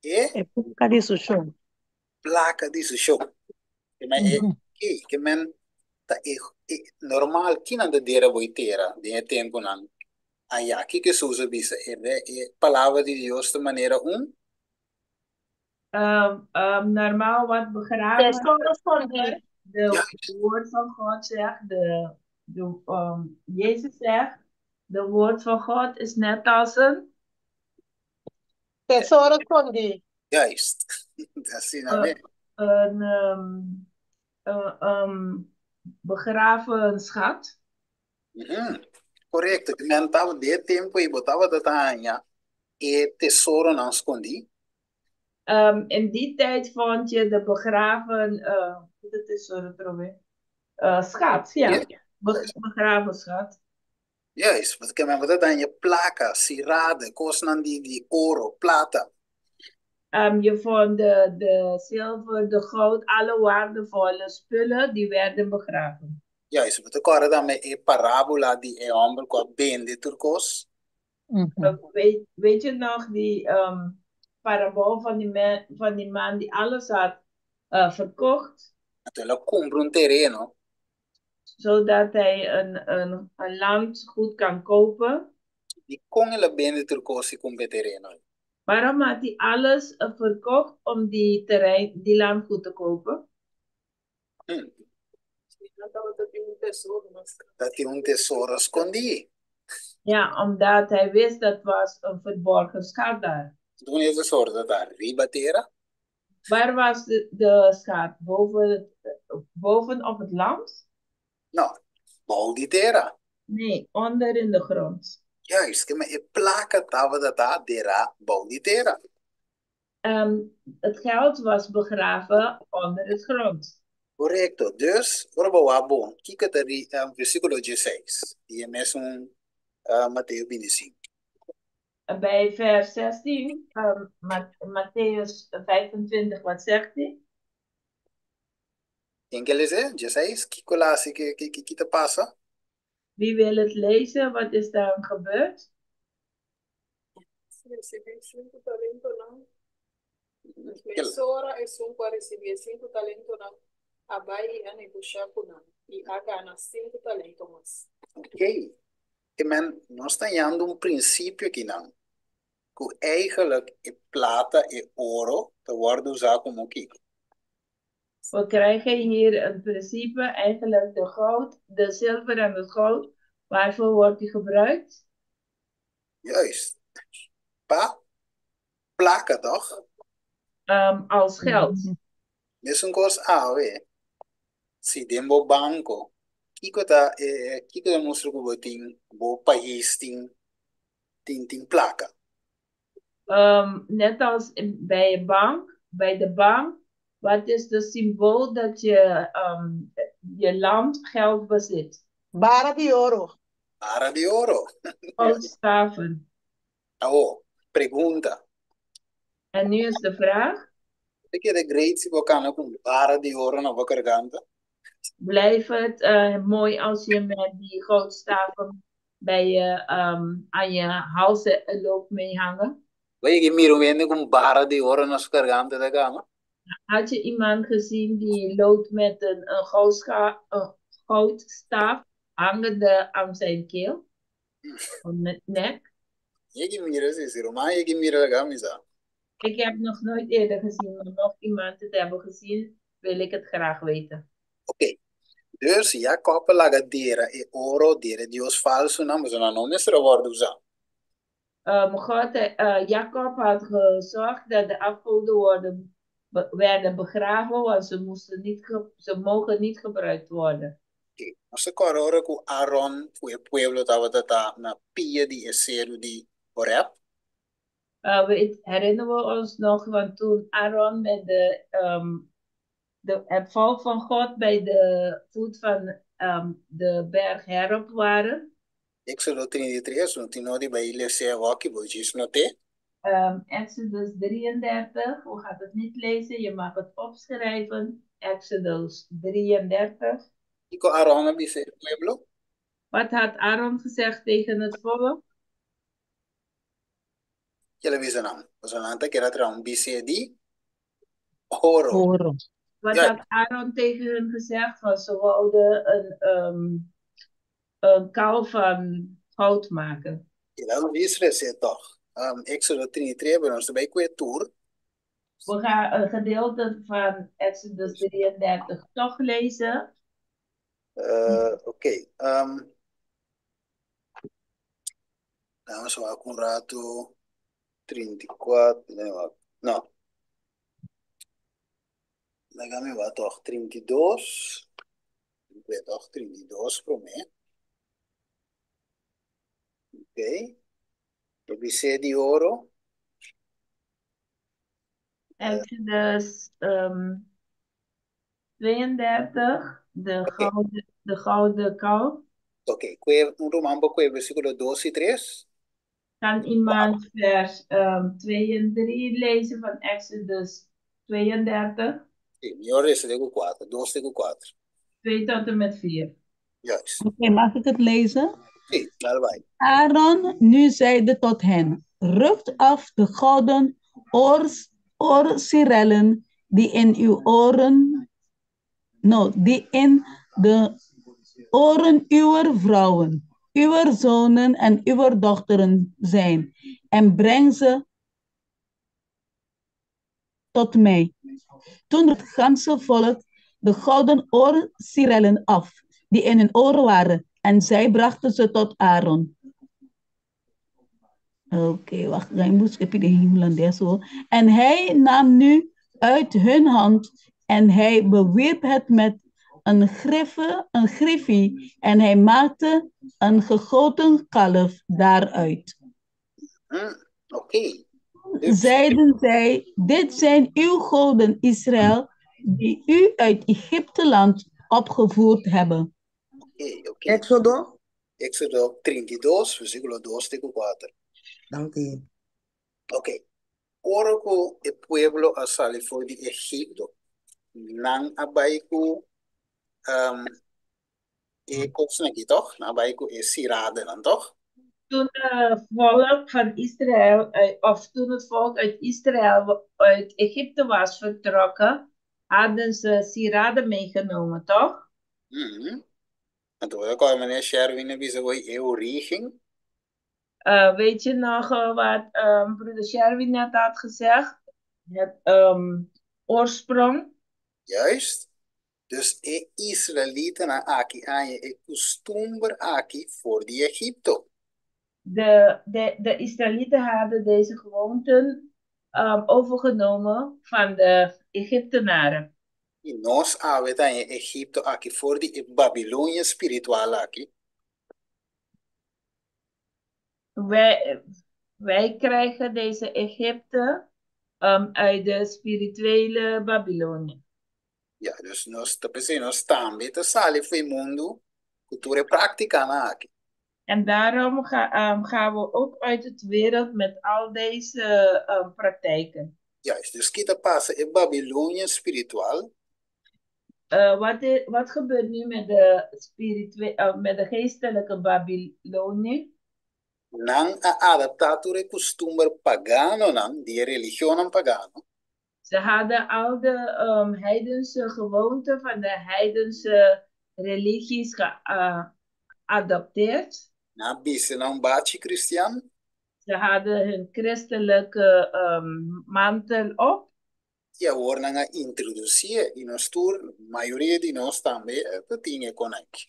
E E plaka di su shon. Plaka di su shon. Ke men e ke ke men ta e e normal kinan ta dera bo e tera den e tempunan ayá. Kiko Hesus a bisa? E re e palabra di Dios ta manera un. Normaal wat begraven. Tesoro skondí. De woord van God zegt, de, Jezus zegt, de woord van God is net als een Tesoro skondí. Juist. Asina mes. Een begraven schat. Korekto. Ke men tabata den e tempu ei bo tabata ta haña e tesoronan skondí. In die tijd vond je de begraven, de tesoro trobe, schat, ja. Begraven schat. Juist, pasobra ke men bo ta daña plaka, sirade, kosnan di di oro, plata. Je vond de zilver, de goud, alle waardevolle spullen die werden begraven. Juist, bo ta kòrda tambe e parábola di e hòmber ku a bende tur kos? Weet je nog die parabool van die man die alles had verkocht? Anto el a kumpra un tereno. Zodat hij een land goed kan kopen. Dikon el a bende tur kos i kumpra e tereno ei? Waarom had hij alles verkocht om die terrein, die landgoed te kopen? Ta tin un tesoro skondí. Ja, omdat hij wist dat was een verborgen schat daar. Duna e tesoro ta ta? Riba tera? Waar was de schat? Boven op het land? No, bou di tera. Nee, onder in de grond. Juist, ke men e plaka tabata ta derá bou di tera. Het geld was begraven onder het grond. Korekto. Dus, ora bo wak bon, kiko ta ri versíkulo dieseis di e mesun Mateo 25? Bij vers 16, Mattheüs 25, wat zegt hij? Ken ke lesa? 16, kiko el a hasi? Ki ta pasa? Wie wil het lezen? Wat is daar gebeurd? Risibí sinku talentonan. Mesora esun ku a risibí e sinku talentonan a bai i a negoshá ku nan i a gana sinku talento mas. Ok. Ke men, nos ta hañando un prinsipio akinan, ku eigenlijk e plata, e oro, ta wòrdu usá komo kiko? We krijgen hier een principe, eigenlijk de goud, de zilver en het goud. Waarvoor wordt die gebruikt? Juist. Pa plaka, toch? Als geld. Mesun kos awe, si den bo banko, kiko ta e kiko ta mustra ku bo tin bo pais tin tin tin plaka? Net als bij een bank, bij de bank, wat is de symbool dat je, je land geld bezit? Bara di oro. Bara di oro. Goudstaven. Awo, pregunta. En nu is de vraag. Bo ta kere great si bo kana ku bara di oro na bo garganta? Blijft het mooi als je met die goudstaven bij je, aan je hals loopt mee hangen? Bo a yega mira un hende ku un bara di oro na su garganta ta kana? Had je iemand gezien die loopt met een goudstaaf hangende aan zijn keel? Of met nek? Yega mira si, si ruman yega mira laga mi sa. Ik heb nog nooit eerder gezien, maar mocht iemand het hebben gezien, wil ik het graag weten. Oké. Dus Jacob a laga dera e oro, dera e dios falsunan, pasobra nan no mester a wòrdu usá. God, Jacob had gezorgd dat de afgoden werden begraven, want ze, moesten niet ze mogen niet gebruikt worden. Oké. Nos ta kòrda ora ku Aaron ku e pueblo tabata ta na pia di e seru di Horeb. Herinneren we ons nog, want toen Aaron met het volk van God bij de voet van de berg Herop waren. Éxodo 33, no tin nodi bai les'é awòki, bo djis not'é. Exodus 33, we gaan het niet lezen, je mag het opschrijven. Exodus 33. Kiko Aaron a bisa e pueblo? Wat had Aaron gezegd tegen het volk? Ke el a bisa nan? Pasobra nan ta kere a traha un bisé di oro. Oro. Wat Ja. had Aaron tegen hun gezegd? Want ze wouden een kalf van goud maken. El a bisa esei tòg. Éxodo 33, pero nos ta bai ku e tur. We gaan een gedeelte van Exodus 33 toch lezen. Oké. Nos wak un ratu. 34, nee, wak. No. Laga mi wak tòg 32. Mi kue tòg 32 promé. Oké. E bisé di oro. Exodus 32, de gouden kalf. Oké, kue un ruman por kue versíkulo 2 i 3? Kan iemand vers 2 en 3 lezen van Exodus 32? Sí, mihó lesa te ku 4, 2 te ku 4. 2 tot en met 4. Juist. Oké, mag ik het lezen? Sí, dal bai. Aaron nu zeide tot hen, rukt af de gouden oorsieren die in uw oren, no, die in de oren uwer vrouwen, uwer zonen en uwer dochteren zijn, en breng ze tot mij. Toen het ganse volk de gouden oorsieren af, die in hun oren waren, en zij brachten ze tot Aaron. Oké, wacht, ik moet skip de Holandees zo. En hij nam nu uit hun hand en hij bewierp het met een griffie en hij maakte een gegoten kalf daaruit. Oké. Dus Zeiden zij, dit zijn uw goden Israël, die u uit Egypteland opgevoerd hebben. Oké. Éxodo. Éxodo 32, versíkulo 2 te ku 4. Dank u. Oké. Ora ku e pueblo a sali for di Egipto, nan a bai ku e kosnan aki, tòg? Nan a bai ku e siradenan, tòg? Toen het volk van Israël, of toen het volk uit Israël uit Egypte was vertrokken, hadden ze sieraden meegenomen, toch? Mm. Anto bo ta kòrda meneer Sherwin a bisa hoy e origen? Weet je nog wat broeder Sherwin net had gezegd? Het oorsprong. Juist. Dus e israelitanan aki a haña e kustumber aki for di Egipto. De, de, de Israëlieten hadden deze gewoonten overgenomen van de Egyptenaren. I nos awe ta haña Egipto aki for di e Babilonia spiritual aki. Wij, wij krijgen deze Egypte uit de spirituele Babylonia. Ya, dus nos ta p'esei nos tambe ta sali fo'i mundu ku tur e práktikanan aki. En daarom gaan we ook uit het wereld met al deze praktijken. Juist, dus ki ta pasa e Babilonia spiritual? Wat, wat gebeurt nu met de, met de geestelijke Babylonie? Nan a adaptá tur e kustumber paganonan di e religionnan pagano. Ze hadden al de heidense gewoonten van de heidense religies geadopteerd. Nan a bisti nan bachi kristian. Ze hadden hun christelijke mantel op. I awor nan a introdusié i nos tur, mayoria di nos tambe ta tin e konèk.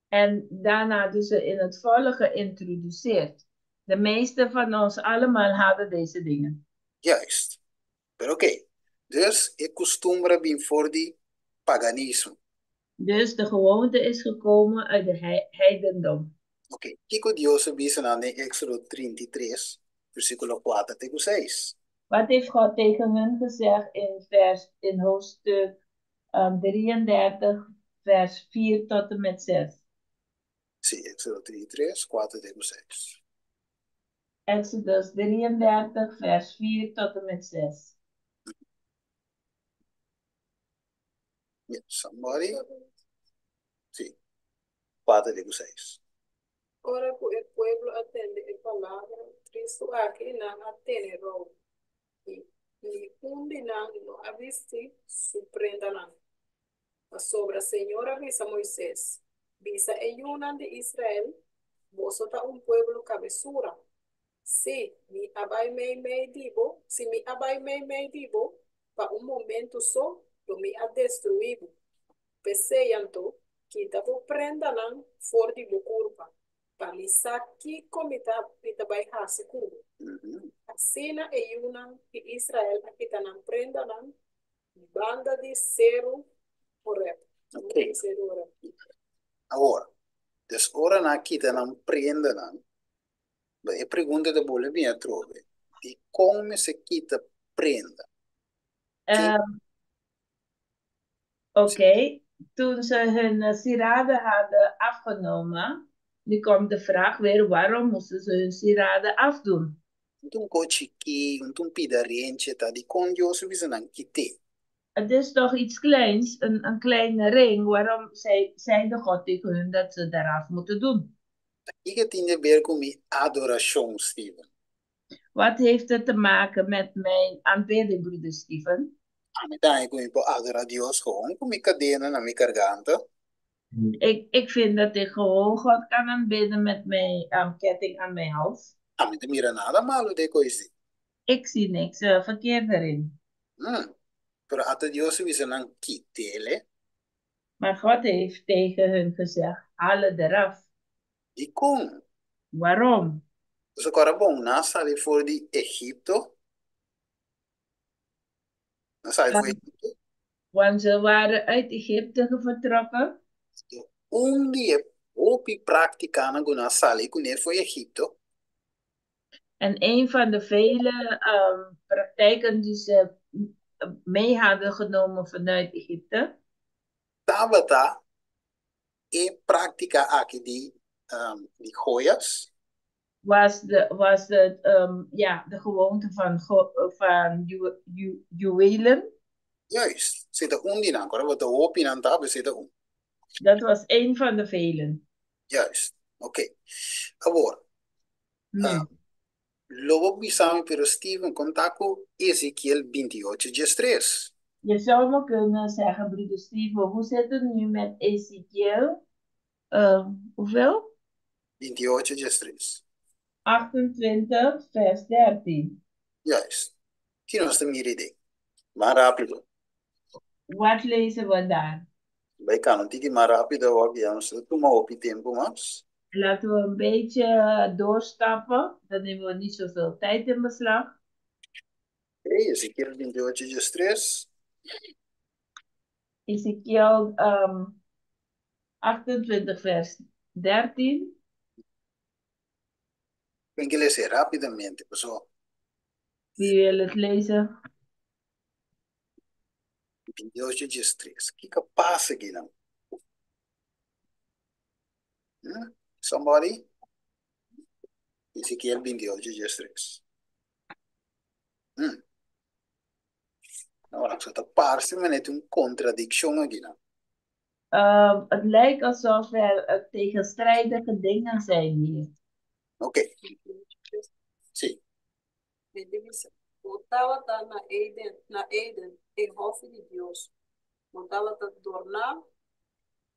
En daarna hadden ze in het volk geïntroduceerd. De meeste van ons allemaal hadden deze dingen. Juist. Pero oké, dus e kustumber a bin for di paganismo. Dus de gewoonte is gekomen uit de heidendom. Oké, kiko Dios a bisa nan den Éksodo 33, versíkulo kuater te ku seis? Wat heeft God tegen hun gezegd in, vers, in hoofdstuk 33, vers 4 tot en met 6? Sí, Éksodo 33, kuater te ku seis. Exodus 33, vers 4 tot en met 6. Yeah, somebody? Sí, kuater te ku seis. Ora ku e pueblo a tende e palabra tristu aki, nan a tene rou, i ni un di nan no a bisti su prendanan. Pasobra Señor a bisa Moises, Bisa e yunan di Israel, Boso ta un pueblo kabesura. Sí, mi a bai meimei di bo, si mi a bai meimei di bo pa un momentu so, lo mi a destruí bo. P'esei anto, kita bo prendanan for di bo kurpa, pa mi sa kiko mi ta mi ta bai hasi ku bo. Asina e yunan di Israel a kita nan prendanan banda di Seru Horeb. Ok. Seru Horeb. Awor, dus ora nan a kita nan prendanan, e pregunta ta bolbe bini atrobe, Dikon mester kita prenda? Ki Oké, toen ze hun sieraden hadden afgenomen, nu komt de vraag weer, waarom moesten ze hun sieraden afdoen? Un ta un ko chikí, un ta un pida renche ta, dikon Dios a bisa nan kit'é? Het is toch iets kleins, een, een kleine ring, waarom zei, zei de God tegen hun dat ze daaraf moeten doen? Ta kiko tin di ber ku mi adorashon, Steven? Wat heeft het te maken met mijn aanbidding, broeder Steven? Ami ta haña ku mi por adorá Dios gewoon ku mi kadena na mi garganta. Ik, ik vind dat ik gewoon God kan aanbidden met mijn ketting aan mijn hals. Ami ta mira nada malu den e kos ei. Ik zie niks verkeerd erin. Hmm. Pero ata Dios a bisa nan kit'é. Maar God heeft tegen hun gezegd, haal het eraf. Dikon? Waarom? Boso kòrda bon, nan a sali for di Egipto. Nan a sali for Egipto. Want ze waren uit Egypte vertrokken. Un di e hopi práktikanan ku nan a sali kuné for Egipto. En een van de vele praktijken die ze mee hadden genomen vanuit Egypte. Tabata e práktika aki di di joyas. Was, de, was het, ja, de gewoonte van, van ju, ju, juwelen. Juist, esei ta un di nan. Kòrda bo ta hopi nan ta, pero esei ta un. Dat was een van de velen. Juist. Oké. Awor, Nu, lo bo bisa mi, pero Steven, kon ta ku Ezekiel 28 diestres? Je zou me kunnen zeggen, broeder Steven, hoe zit het nu met Ezekiel? Hoeveel? 28 diestres. 28, vers 13. Juist. Ki nos ta mira ei den? Mas rápido. Wat lezen we daar? Bai kana un tiki mas rápido awor, ya nos ta tuma hopi tempu mas. Laten we een beetje doorstappen, dan nemen we niet zoveel tijd in beslag. Oké, Ezekiel 28 diestres. Ezekiel 28, vers 13. Ken ke les'é rápidamente, paso. Wie wil het lezen? 28 diestres. Kiko a pasa akinan? Hmm? Somebody? Ezekiel 28 diestres. Nou, ta parse manera tin un kontradikshon akinan. Het lijkt alsof er tegenstrijdige dingen zijn hier. Oké. Sí. Bo tabata na Eden, na Eden, e hòfi di Dios. Bo tabata dorná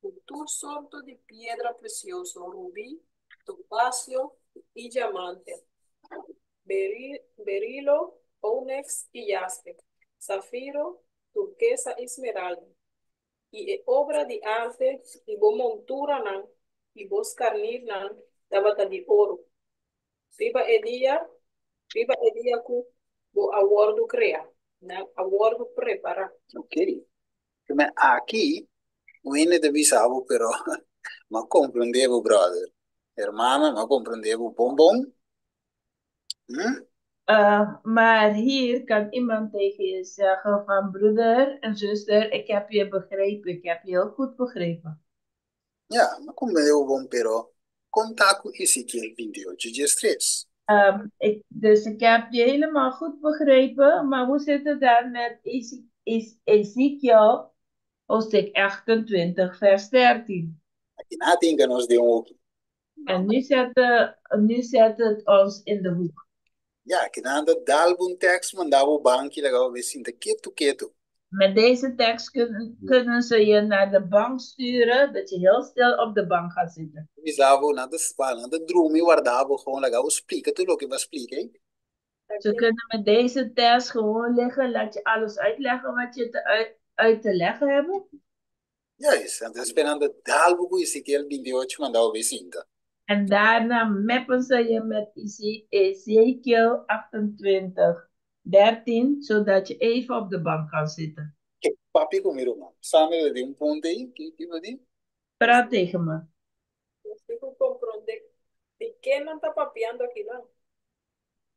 ku tur sorto di piedra presioso, rubí, topasio i diamante, berilo, óneks i jaspe, safiro, turkesa i smeralda. I e obra di arte di bo monturanan i bo skarnirnan tabata di oro. Riba e dia, riba e dia ku bo a wòrdu kreá, nan a wòrdu prepará. Ok. Primer aki, un hende ta bisa bo, pero m'a komprendé bo, bròder. Hermana, m'a komprendé bo bon bon. Maar hier kan iemand tegen je zeggen van broeder en zuster, ik heb je begrepen, ik heb je heel goed begrepen. Ja, m'a komprendé bo bon, pero kon ta ku Ezekiel 28 diestres? Ik, dus ik heb je helemaal goed begrepen, maar hoe zit het dan met Ezekiel hoofdstuk 28 vers 13? Aki nan a hinka nos den un hoki. En nu zet het ons in de hoek. Ja, aki nan ta dal bo un tekst manda bo banki laga bo bai sinta ketu ketu. Met deze tekst kunnen ze je naar de bank sturen, dat je heel stil op de bank gaat zitten. Bisa bo, nan ta nan ta drumi warda bo gewoon laga bo splika tur loke bo a splika ei. Ze kunnen met deze tekst gewoon liggen, laat je alles uitleggen wat je uit te leggen hebt. Juist, nan ta spera nan ta dal bo ku Ezekiel 28 manda bo bai sinta. En daarna meppen ze je met Ezekiel 28, 13, zodat je even op de bank kan zitten. Ke papia ku mi ruman. Sandra ta tin un punto ei, ki ki bo di? Praat tegen me. Nos tin ku komprondé di ken nan ta papiando akinan.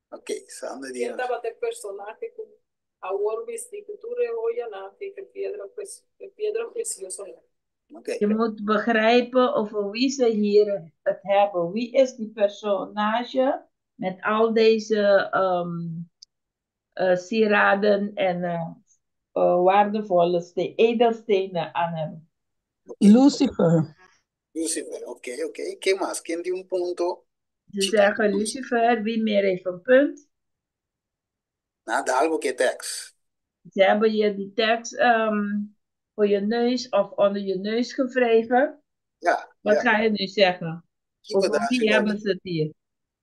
Ok, Sandra di Ken tabata e personahe ku awor bisti ku tur e hoyanan i ku e piedra presiosonan? Ok. Je moet begrijpen over wie ze hier het hebben. Wie is die personage met al deze sieraden en waardevolle edelstenen aan hem? Lucifer. Lucifer, oké, oké. Ken mas? Ken tin un punto? Ze zeggen Lucifer, wie meer heeft een punt? Nan a dal bo ku e tekst. Ze hebben je die tekst voor je neus of onder je neus gewreven. Wat ga je nu zeggen? Kiko Over ta wie hasi hebben ze het hier?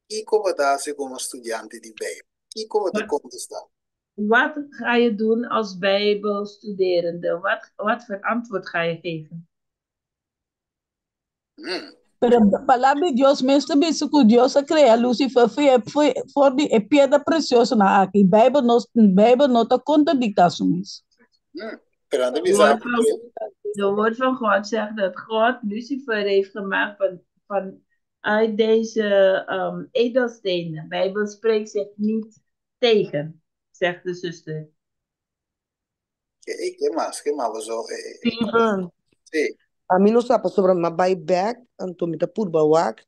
Kiko bo ta hasi komo studiante di Bijbel? Kiko bo ta kontestá? Wat ga je doen als Bijbelstuderende? Wat voor antwoord ga je geven? Pero palabra di Dios mes ta bisa ku Dios a krea Lucifer for di e piedra preciosonan aki. Bijbel no, Bijbel no ta kontradikta su mes. Pero nan ta De bisa woord van, de woord van God zegt dat God Lucifer heeft gemaakt vanuit deze edelstenen. De Bijbel spreekt zich niet tegen, zegt de zuster. Ke, ke mas? Ke mas boso? Steven. Sí. Ami no sa pasobra m'a bai bek, anto mi ta purba wak.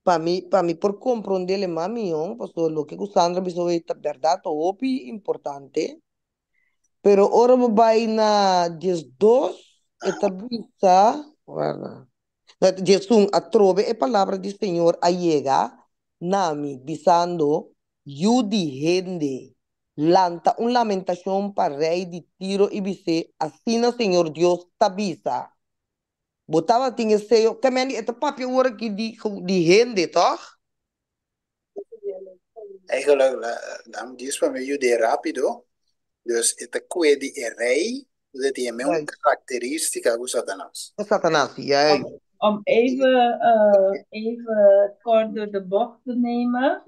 Pa mi, pa mi por komprondé mas mihó, pasobra loke ku Sandra bisa hoy ta bèrdat, ta hopi importante. Pero ora bo bai na 12. E ta bisa, warda. Dat 11, atrobe e palabra di Señor a yega na mi, bisando, Yu di hende, lanta un lamentashon pa rei di Tiro i bis'é, Asina Señor Dios ta bisa, Bo tabatin e seyo, ke men di e ta papia ora aki di di hende, tòg? Eigenlijk, dam djis pa mi yud'é rápido. Dus e ta kue di e rei, dus e tin e mesun karakterístika ku Satanas. Ku Satanas, juist. Om even, even kort door de bocht te nemen.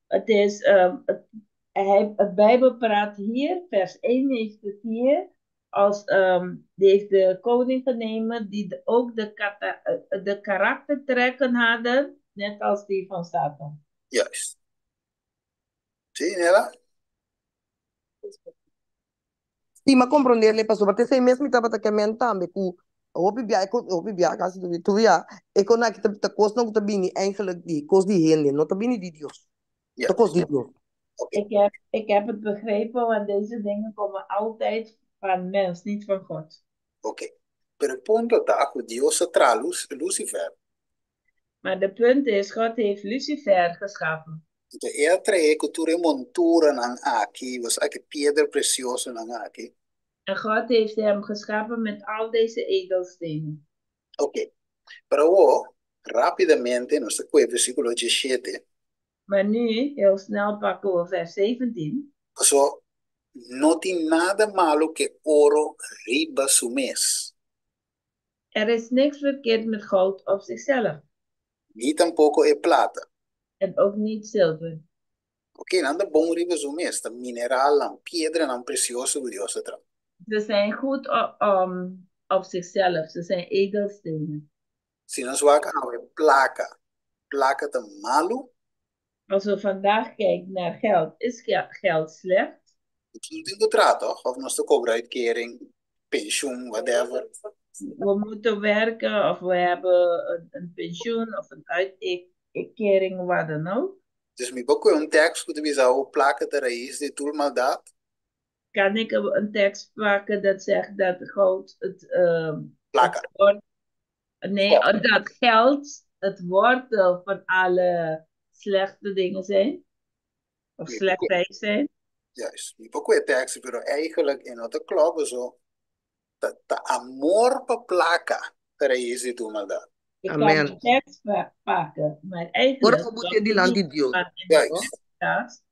Het is, het, hij, het Bijbel praat hier, vers 1 heeft het hier, als, die heeft de koning genomen die de, ook de, kata, de karaktertrekken hadden, net als die van Satan. Juist. Sí, Nela? Sí, m'a kompronderle pasobra te esei mes mi tabata ke men tambe ku hopi bia e hopi bia kasi tur tur bia e kon aki ta ta kosnan ku ta bini eigenlijk di kos di hende no ta bini di Dios ta kos di Dios. Ik heb, ik heb het begrepen, want deze dingen komen altijd van mens, niet van God. Oké. Pero e punto ta ku Dios a traha Lucifer. Maar de punt is, God heeft Lucifer geschapen. Anto e a trae ku tur e monturanan aki, bo sa ki piedra presiosonan aki. En God heeft hem geschapen met al deze edelstenen. Oké. Pero awor, rápidamente nos ta kohe versíkulo 17. Maar nu, heel snel pakken we vers 17. Paso, no tin nada malu ku e oro riba su mes. Er is niks verkeerd met goud op zichzelf. Ni tampoko e plata. En ook niet zilver. Oké, nan ta bon riba su mes, ta mineralnan, piedranan presioso ku Dios a traha. Ze zijn goed op zichzelf, ze zijn edelstenen. Si nos wak awe plaka, plaka ta malu? Als we vandaag kijken naar geld, is geld slecht? Nos no tin ku traha tòg? Òf nos ta kobra uitkering, penshun, whatever. We moeten werken of we hebben een pensioen of een uitkering, wat dan ook. Dus mi por kohe un tekst ku ta bisa awo plaka ta rais di tur maldat? Kan ik een tekst pakken dat zegt dat goud het, Plaka. het woord, nee, dat geld het wortel van alle slechte dingen zijn? Of slechtheid zijn? Juist. Mi por kohe tekst, pero eigenlijk e no ta klòp paso ta ta amor pa plaka ta rais di tur maldat. Ik kan de tekst pakken, maar Ora eigenlijk bo bote dilanti Dios. Want in de tekst staat,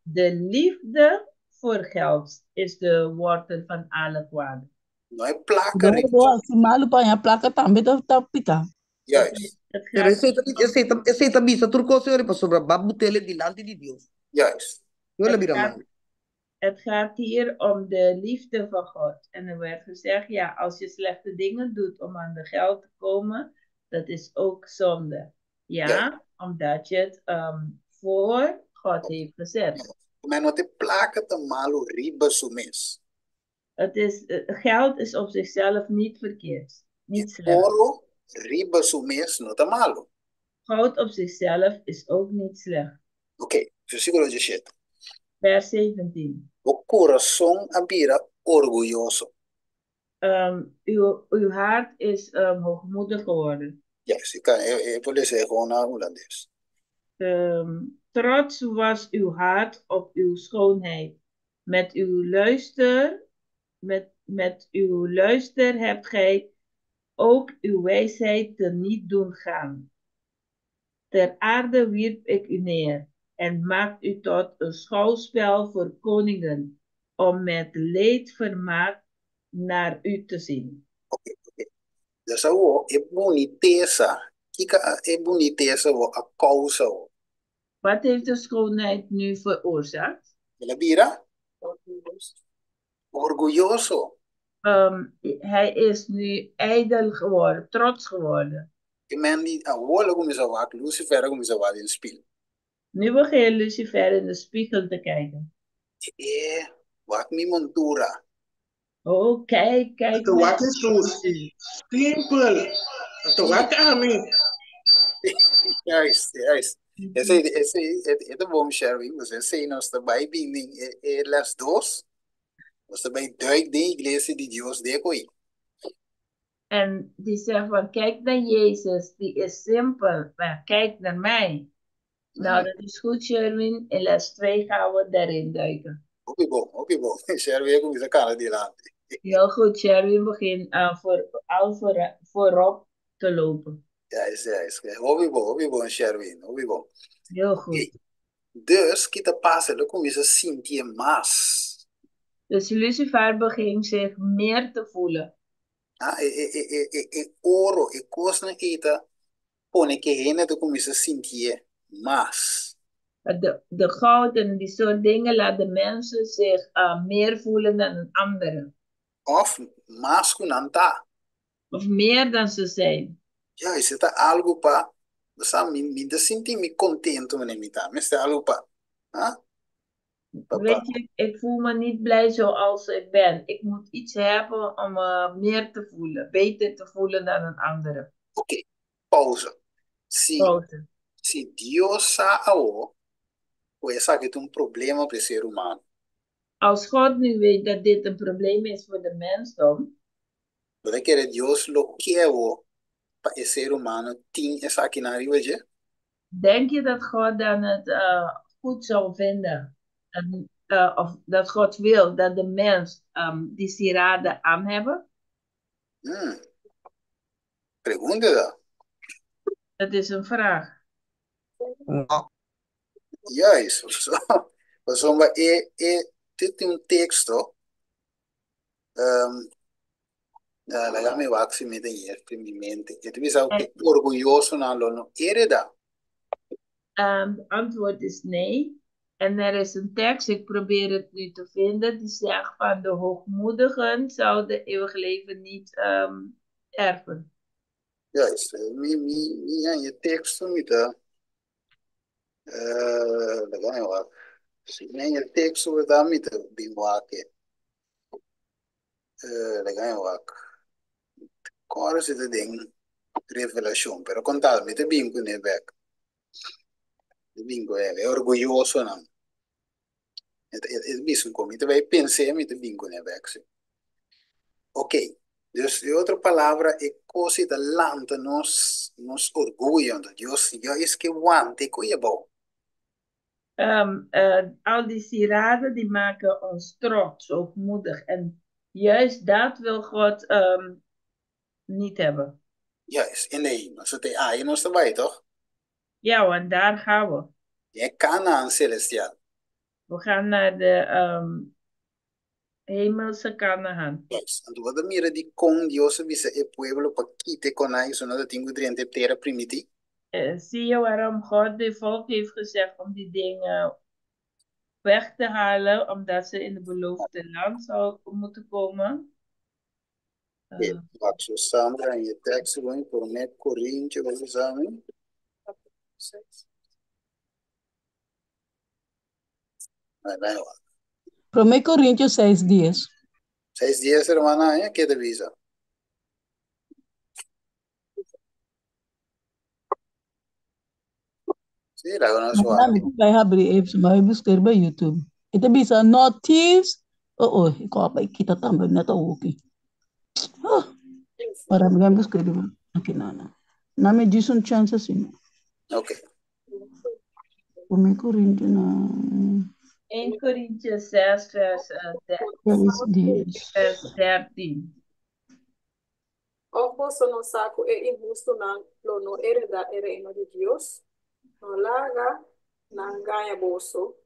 de liefde voor geld is de wortel van alle kwaad. No e plaka Bo bo hasi malu pa haña plaka tambe ta ta pika. Juist. Pero esei ta esei ta esei ta bisa tur kos yori pasobra bo a but'el dilanti di Dios. Juist. Yo lo bira malu. Het gaat hier om de liefde van God. En er werd gezegd, ja, als je slechte dingen doet om aan de geld te komen, dat is ook zonde. Ja, Ja. omdat je het voor God heeft gezet. Ma no ta e plaka ta malu riba su mes. Het is, geld is op zichzelf niet verkeerd, niet E slecht. oro riba su mes no ta malu. Goud op zichzelf is ook niet slecht. Oké, versíkulo 17. Vers 17. Bo kurason a bira orguyoso. Uw hart is hoogmoedig geworden. Juist, ik kan e por lesa gewoon na Hulandes. Trots was uw hart op uw schoonheid. Met uw luister, met, met uw luister hebt gij ook uw wijsheid te niet doen gaan. Ter aarde wierp ik u neer en maakt u tot een schouwspel voor koningen, om met leedvermaak naar u te zien. Oké, oké. Dus awor e bunitesa, kiko e bunitesa awor a kousa awor? Wat heeft de schoonheid nu veroorzaakt? El a bira orguyoso. Hij is nu ijdel geworden, trots geworden. E men di awor lo kuminsá wak, Lucifer a kuminsá wak den spil. Nu begint Lucifer in de spiegel te kijken. E, wak mi montura. Oh, kijk, kijk. Anto wak Hesus. Simpel. Anto wak ami. Juist, juist. Esei, esei, e ta bon, Sherwin, pasobra esei nos ta bai bin den e, e les dos. Nos ta bai duik den iglesia di Dios de koi. En die zegt van kijk naar Jezus, die is simpel, maar kijk naar mij. Nou, dat is goed, Sherwin. In les 2 gaan we daarin duiken. Hopi bon, hopi bon. Sherwin a kuminsá kana dilanti. Heel goed, Sherwin begint al voorop te lopen. Juist, juist. Hopi bon, hopi bon, Sherwin. Hopi bon. Heel goed. Dus, ki ta pasa? El a kuminsá sintié mas. Dus Lucifer begint zich meer te voelen. Ah, e, e, e, e, e, e oro, e kosnan ei ta pone ku e hende ta kuminsá sintié mas. De, de goud en die soort dingen laat de mensen zich meer voelen dan een andere. Òf mas ku nan ta. Of meer dan ze zijn. Ja, esei ta algu pa, bo sa, mi, mi ta sinti mi kontentu wanneer mi ta. Mester algu pa, ha? Pa, pa. Weet je, ik voel me niet blij zoals ik ben. Ik moet iets hebben om me meer te voelen, beter te voelen dan een andere. Oké, pauze. Si, Pauze. si Dios sa awo ku esaki ta un problema pa e ser humano. Als God nu weet dat dit een probleem is voor de mensdom. Bo ta kere Dios lo ke awo pa e ser humano tin esakinan riba dje? Denk je dat God dan het goed zou vinden? Dat, of dat God wil dat de mens die sieraden aan hebben? Pregunta ta. Dat is een vraag. No. Juist, pasobra e e tin un teksto laga mi wak si mi ta yerti mi mente. E ta bisa ku e orguyosonan lo no heredá. Het antwoord is nee. En er is een tekst, ik probeer het nu te vinden, die zegt van de hoogmoedigen zouden eeuwig leven niet erven. Juist, mi mi mi haña e teksto mi ta laga mi wak. Si mi haña e teksto berdad mi ta bin wak e. Laga mi wak. Kòrda si ta den Revelashon, pero kontal mi ta bin kuné bèk. Mi bin ku el, e orguyosonan. E ta e bisa un kon, mi ta bai pens'é, mi ta bin kuné bèk si. Ok, dus den otro palabra e kos ei ta lanta nos nos orguyo, anto Dios juist ke wanta e koe abou. Al die sieraden die maken ons trots, hoogmoedig. En juist dat wil God niet hebben. Juist, en ei, nos ta ei nos ta bai, toch? Ja, want daar gaan we. Den e Kanaan celestial. We gaan naar de hemelse Kanaan. Juist, anto bo ta mira di kon Dios a bisa e pueblo pa kita e konai, so nan ta tin ku drenta e tera primití? Zie je waarom God de volk heeft gezegd om die dingen weg te halen, omdat ze in het beloofde land zou moeten komen? E wak so Sandra en e tekst gewoon Promé Korintio, bo bisa mi? Bai, bai wak. Promé Korintio seis dies. Seis dies, hermana, eh? Ke ta bisa? Sí, laga nos Manda wak. mi bai habri e ma bai buska riba YouTube. E ta bisa no thieves. Oh oh, e kopa e kita tambe no ta hoki. Oh, para mi bai buska riba. Aki no no. Na mi djis un chance asina. Ok. Prome Corintio na 1 Corintio 6 vers, seis dies. vers 13. Òf boso no sa ku e inhustunan lo no heredá e Reino di Dios? No laga nan gaña boso,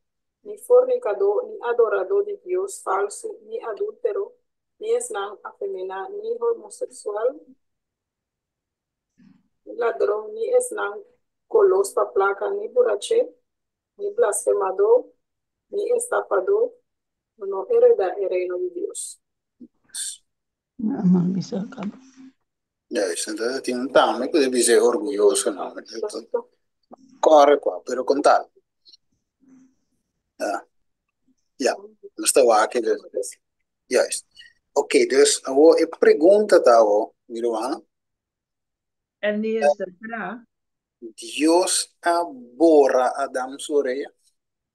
ni fornikadó, ni adoradó di dios falsu, ni adúltero, ni esnan afeminá, ni homoseksual, ni ladron, ni esnan kolos pa plaka, ni buraché, ni blasfemadó, ni estafadó lo no heredá e Reino di Dios. Aman bisa kaba. Juist, entonces tin un tambe ku debe ser orguyoso no. Kòrre kua, pero kon tal. Ja, ja, nos ta wak dus. Juist. Oké, dus awor e pregunta ta awor, mi ruman. En nu is de vraag. Dios a bora Adam su orea?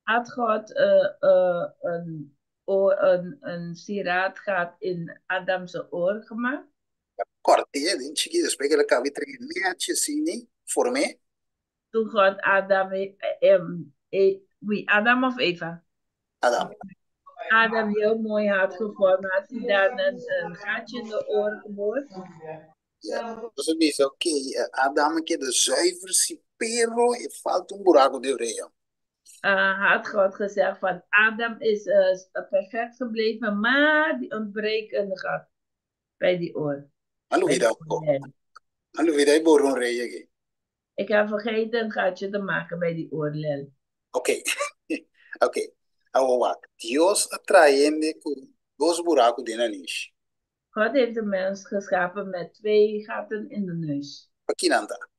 Had God een, oor, een, een sieraad gehad in Adam's oor gemaakt? Kòrt'é den chikí, despues ku el a kaba di traha e nèchi asina, form'é. Toen God Adam, wie, Adam of Eva? Adam. Adam heel mooi had gevormd, had hij dan een gaatje in de oor geboord? Ja. Dios a bisa, ok, Adam a keda zuiver si, pero e falta un buraku den orea. Had God gezegd van Adam is perfect gebleven, maar die ontbreekt een gat bij die oor. A Bij lubida die un poco. oorlel. A lubida e bora un orea aki. Ik heb vergeten een gaatje te maken bij die oorlel. Ok, ok. Awor wak, Dios a traha hende ku dos buraku den nanish. God heeft de mens geschapen met twee gaten in de neus. Pa kinan ta?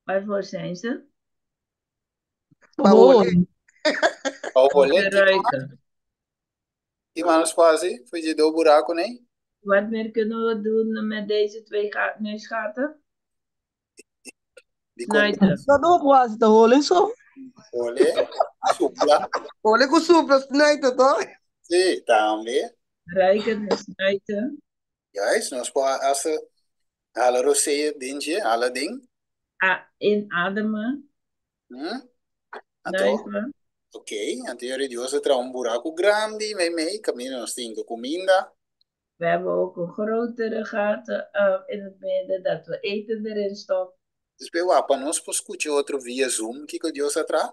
Waarvoor zijn ze? Pa hole. Gewoon. Pa Om te hole, kiko mas? ruiken. Ki mas por hasi for dje dos burakunan ei? Wat meer kunnen we doen met deze twee neusgaten? Di kon Snuiten. Dat ook was de hole zo. hole, supla. Hole ku supla, snuiten toch? Sí, tambe. Ruiken en snuiten. Juist, nos por hasta hala rosea den dje, hala den. Inademen. Anto, Snuiven. ok, anto yori Dios a traha un buraku grandi meimei, kaminda nos tin ku kuminda. We hebben ook een grotere gaten in het midden, dat we eten erin stoppen. Despues wak pa nos por skucha otro via Zoom kiko Dios a traha.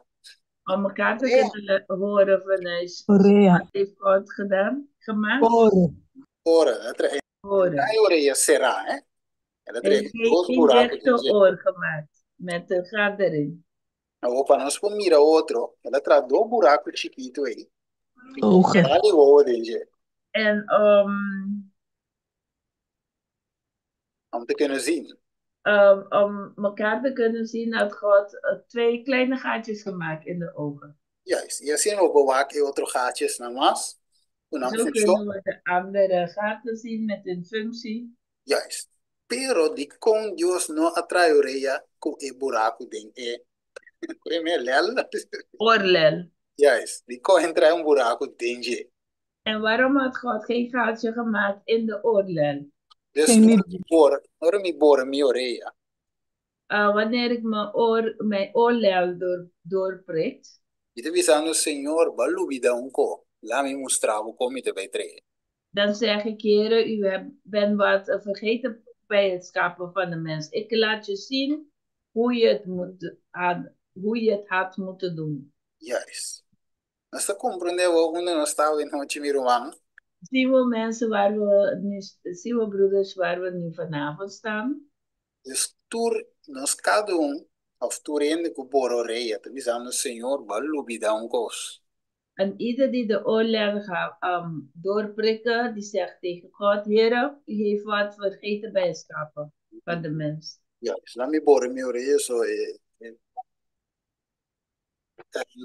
Om elkaar te Orea. kunnen horen vanuit Orea. wat heeft God gedaan, gemaakt? Ore. Ora, a traha Horen. e orea será, eh? El a Hij traha heeft dos geen buraku dichte den dje. oor gemaakt met de gat erin. Awor pa nos por mira otro, el a traha dos buraku chikitu ei. Ogen. En, Dale wowo den dje. en om, Om te kunnen zien. om elkaar te kunnen zien had God twee kleine gaatjes gemaakt in de ogen. Juist. I asina bo por wak e otro gaatjesnan mas ku nan Zo funshon. kunnen we de andere gaten zien met hun functie. Juist. Pero dikon Dios no a traha orea ku e buraku den e ku e me lel. Oorlel. Juist. Dikon e traha un buraku den dje. En waarom had God geen gaatje gemaakt in de oorlel? Dus Geen ora idee. mi bora, ora mi bora mi orea. Wanneer ik mijn oor, mijn oorlel doorprikt, Mi ta bisando, Señor, bo a lubida un ko. La mi mustra bo kon mi ta bai traha. dan zeg ik, Heere, u bent wat vergeten bij het schapen van de mens. Ik laat je zien hoe je het moet, hoe je het had moeten doen. Juist. Nos ta komprondé awor unda nos ta awe nochi, mi ruman? Zien we mensen waar we nu, zien we broeders waar we nu vanavond staan? Dus tur nos kada un, òf tur hende ku bora orea, ta bisando, Señor, bo a lubidá un kos. En ieder die de oorlel gaat doorprikken, die zegt tegen God, Heere, u heeft wat vergeten bij het schapen van de mens. Juist, laat mi bora mi orea, so e, e,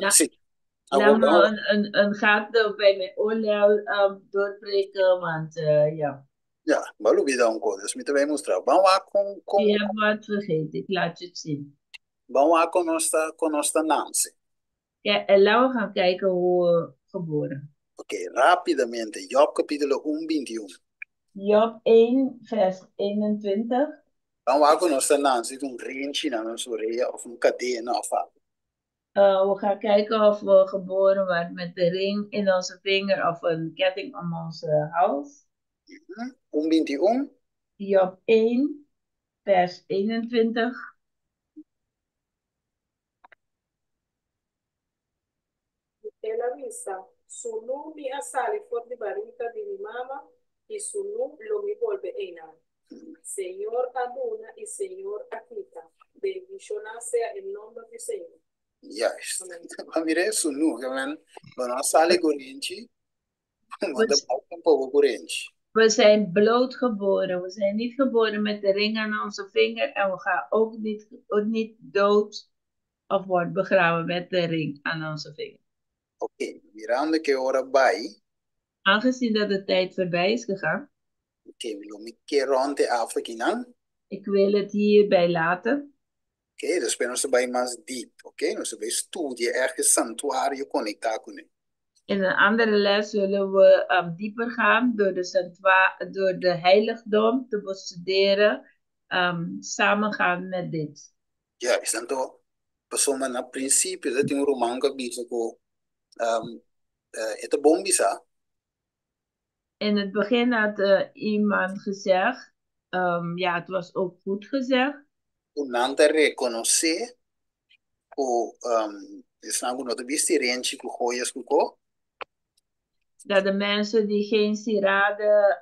Ja. sí. Laat Awor me ban, een gat bij mijn oorlel doorprikken, want ja, ja, bo a lubidá un kos, dus mi ta bai mustra. Ban wak kon, u kon, hebt wat vergeten, ik laat je het zien. ban wak kon nos ta, kon nos ta nanse. Ja, en laten we gaan kijken hoe we geboren. Oké, rápidamente, Job kapítulo 1, 21. Job 1, vers 21. Ban wak ku nos ta nanse ku un renchi na nos orea òf un kadena òf algu. We gaan kijken of we geboren werden met de ring in onze vinger of een ketting om onze hals. 1, 21. Job 1, vers 21. El a bisa, Sunú mi a sali for di barika di mi mama, i sunú lo mi bolbe einan. Señor a duna i Señor a kita. Bendishoná sea e nòmber di Señor. Juist. Amèn. Bo mira e sunú, ke men, bo no a sali ku renchi, bo ta We, bai tampoko ku renchi. we zijn bloot geboren. We zijn niet geboren met de ring aan onze vinger en we gaan ook niet dood of worden begraven met de ring aan onze vinger. Oké, mirando ku e ora a bai, Aangezien dat de tijd voorbij is gegaan, oké, lo mi ke rònt e af akinan. ik wil het hierbij laten. Oké, despues nos ta bai mas diep, oké? Nos ta bai studia ègt e santuario konektá kuné. In een andere les zullen we dieper gaan door de heiligdom te bestuderen, samengaan met dit. Juist, anto pasobra na prinsipio ta tin un ruman ku a bisa ku e ta bon bisa. In het begin had iemand gezegd, ja, het was ook goed gezegd. Ku nan ta rekonosé ku esnan ku no ta bisti renchi ku joyas ku ko. Dat de mensen die geen sieraden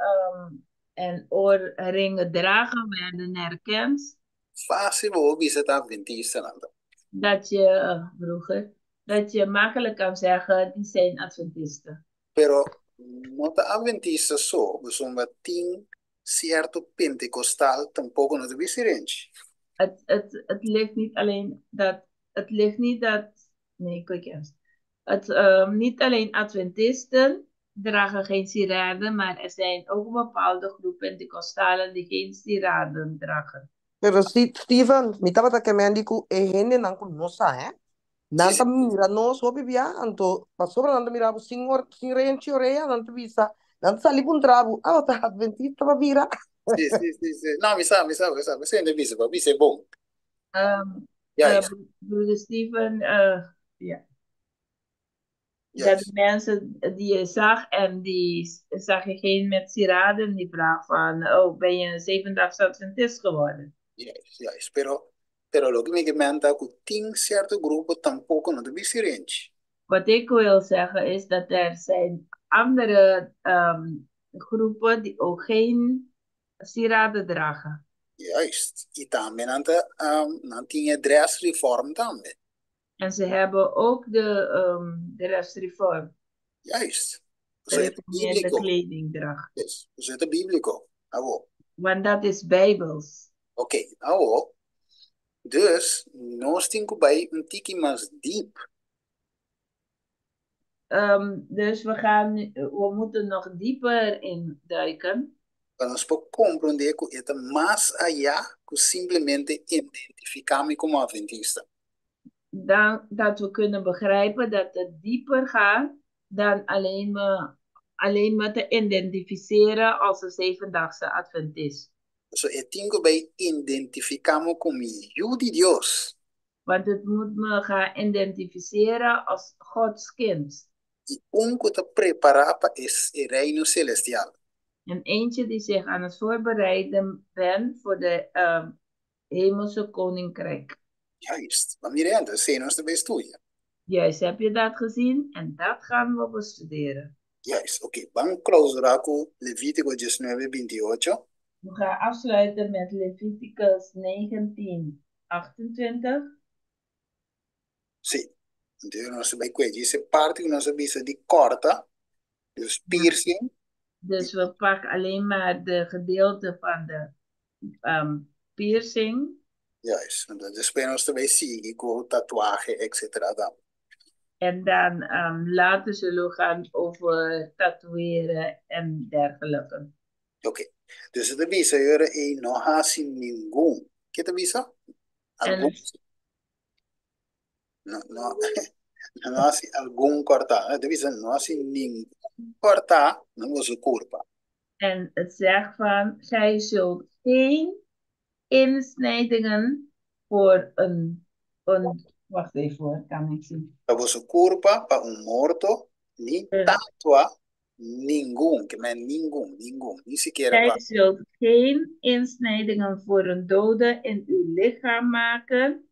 en oorringen dragen, werden herkend. Fásil bo por bisa ta atventistanan ta. Dat je, vroeger, dat je makkelijk kan zeggen, die zijn adventisten. Pero no ta adventista so, pasobra tin sierto pentekostal tampoko no ta bisti renchi. Het ligt niet alleen dat, het ligt niet dat, nee, kijk eens. Niet alleen adventisten dragen geen sieraden, maar er zijn ook een bepaalde groep pentecostalen die geen sieraden dragen. Pero si, Steven, mi tabata ke men di ku e hendenan ku no sa, hè? Nan ta mira nos hopi bia, anto pasobra nan ta mira bo sin or, sin renchi orea, nan ta bisa, nan ta sali puntra bo, ah, bo ta adventista pa bira? Si, si, si, si. No, mi sa, mi sa, mi sa. Mi sa bisa, pa bisa e bon. Juist. Broeder Steven, ja. Dat de mensen die je zag en die zag je geen met sieraden, die vraag van, oh, ben je een zevendaags adventist geworden? Juist, juist. Pero, pero loke mi ke men ta ku tin sierto grupo tampoko no ta bisti renchi. Wat ik wil zeggen is dat er zijn andere groepen die ook geen sieraden dragen. Juist. I tambe nan ta, nan tin e dress reform tambe. En ze hebben ook de dress reform. Juist. De gereformeerde kledingdracht. Yes, pasobra e ta bíbliko. Awo. Want dat is bijbels. Oké, awo. Dus, nos tin ku bai un tiki mas diep. Dus we moeten nog dieper induiken. Pa nos por komprondé ku e ta mas ayá ku simplemente identifiká mi komo adventista. Dan dat we kunnen begrijpen dat het dieper gaat dan alleen me te identificeren als een zevendagse adventist. So e tin ku bai identifiká mi komo yu di Dios. Want het moet me gaan identificeren als Gods kind. I un ku ta prepará pa e reino selestial. En eentje die zich aan het voorbereiden ben voor de hemelse koninkrijk. Juist. Ma mira anto, esei nos ta bai studia. Juist, heb je dat gezien? En dat gaan we bestuderen. Juist, oké. Ban klausurá ku Levítiko diesnuebe bintiocho. We gaan afsluiten met Leviticus 19, 28. Sí. Anto nos ta bai kue djis e parti ku nos a bisa di kòrta, dus piercing. Dus we pakken alleen maar de gedeelte van de piercing. Juist. Anto despues nos ta bai sigui ku tatuahe etcetera tambe. En dan later zullen we gaan over tatoeëren en dergelijke. Oké. Dus e ta bisa e ora ei no hasi ningun. Ke ta bisa? Algun. No, no, no hasi algun kòrtá. E ta bisa no hasi ningun kòrtá na boso kurpa. En het zegt van, gij zult geen insnijdingen voor een, wacht even hoor, kan ik zien. Pa boso kurpa, pa un morto, ni tatua ningun, ke men ningun, ningun, ni sikiera Gij pa. zult geen insnijdingen voor een dode in uw lichaam maken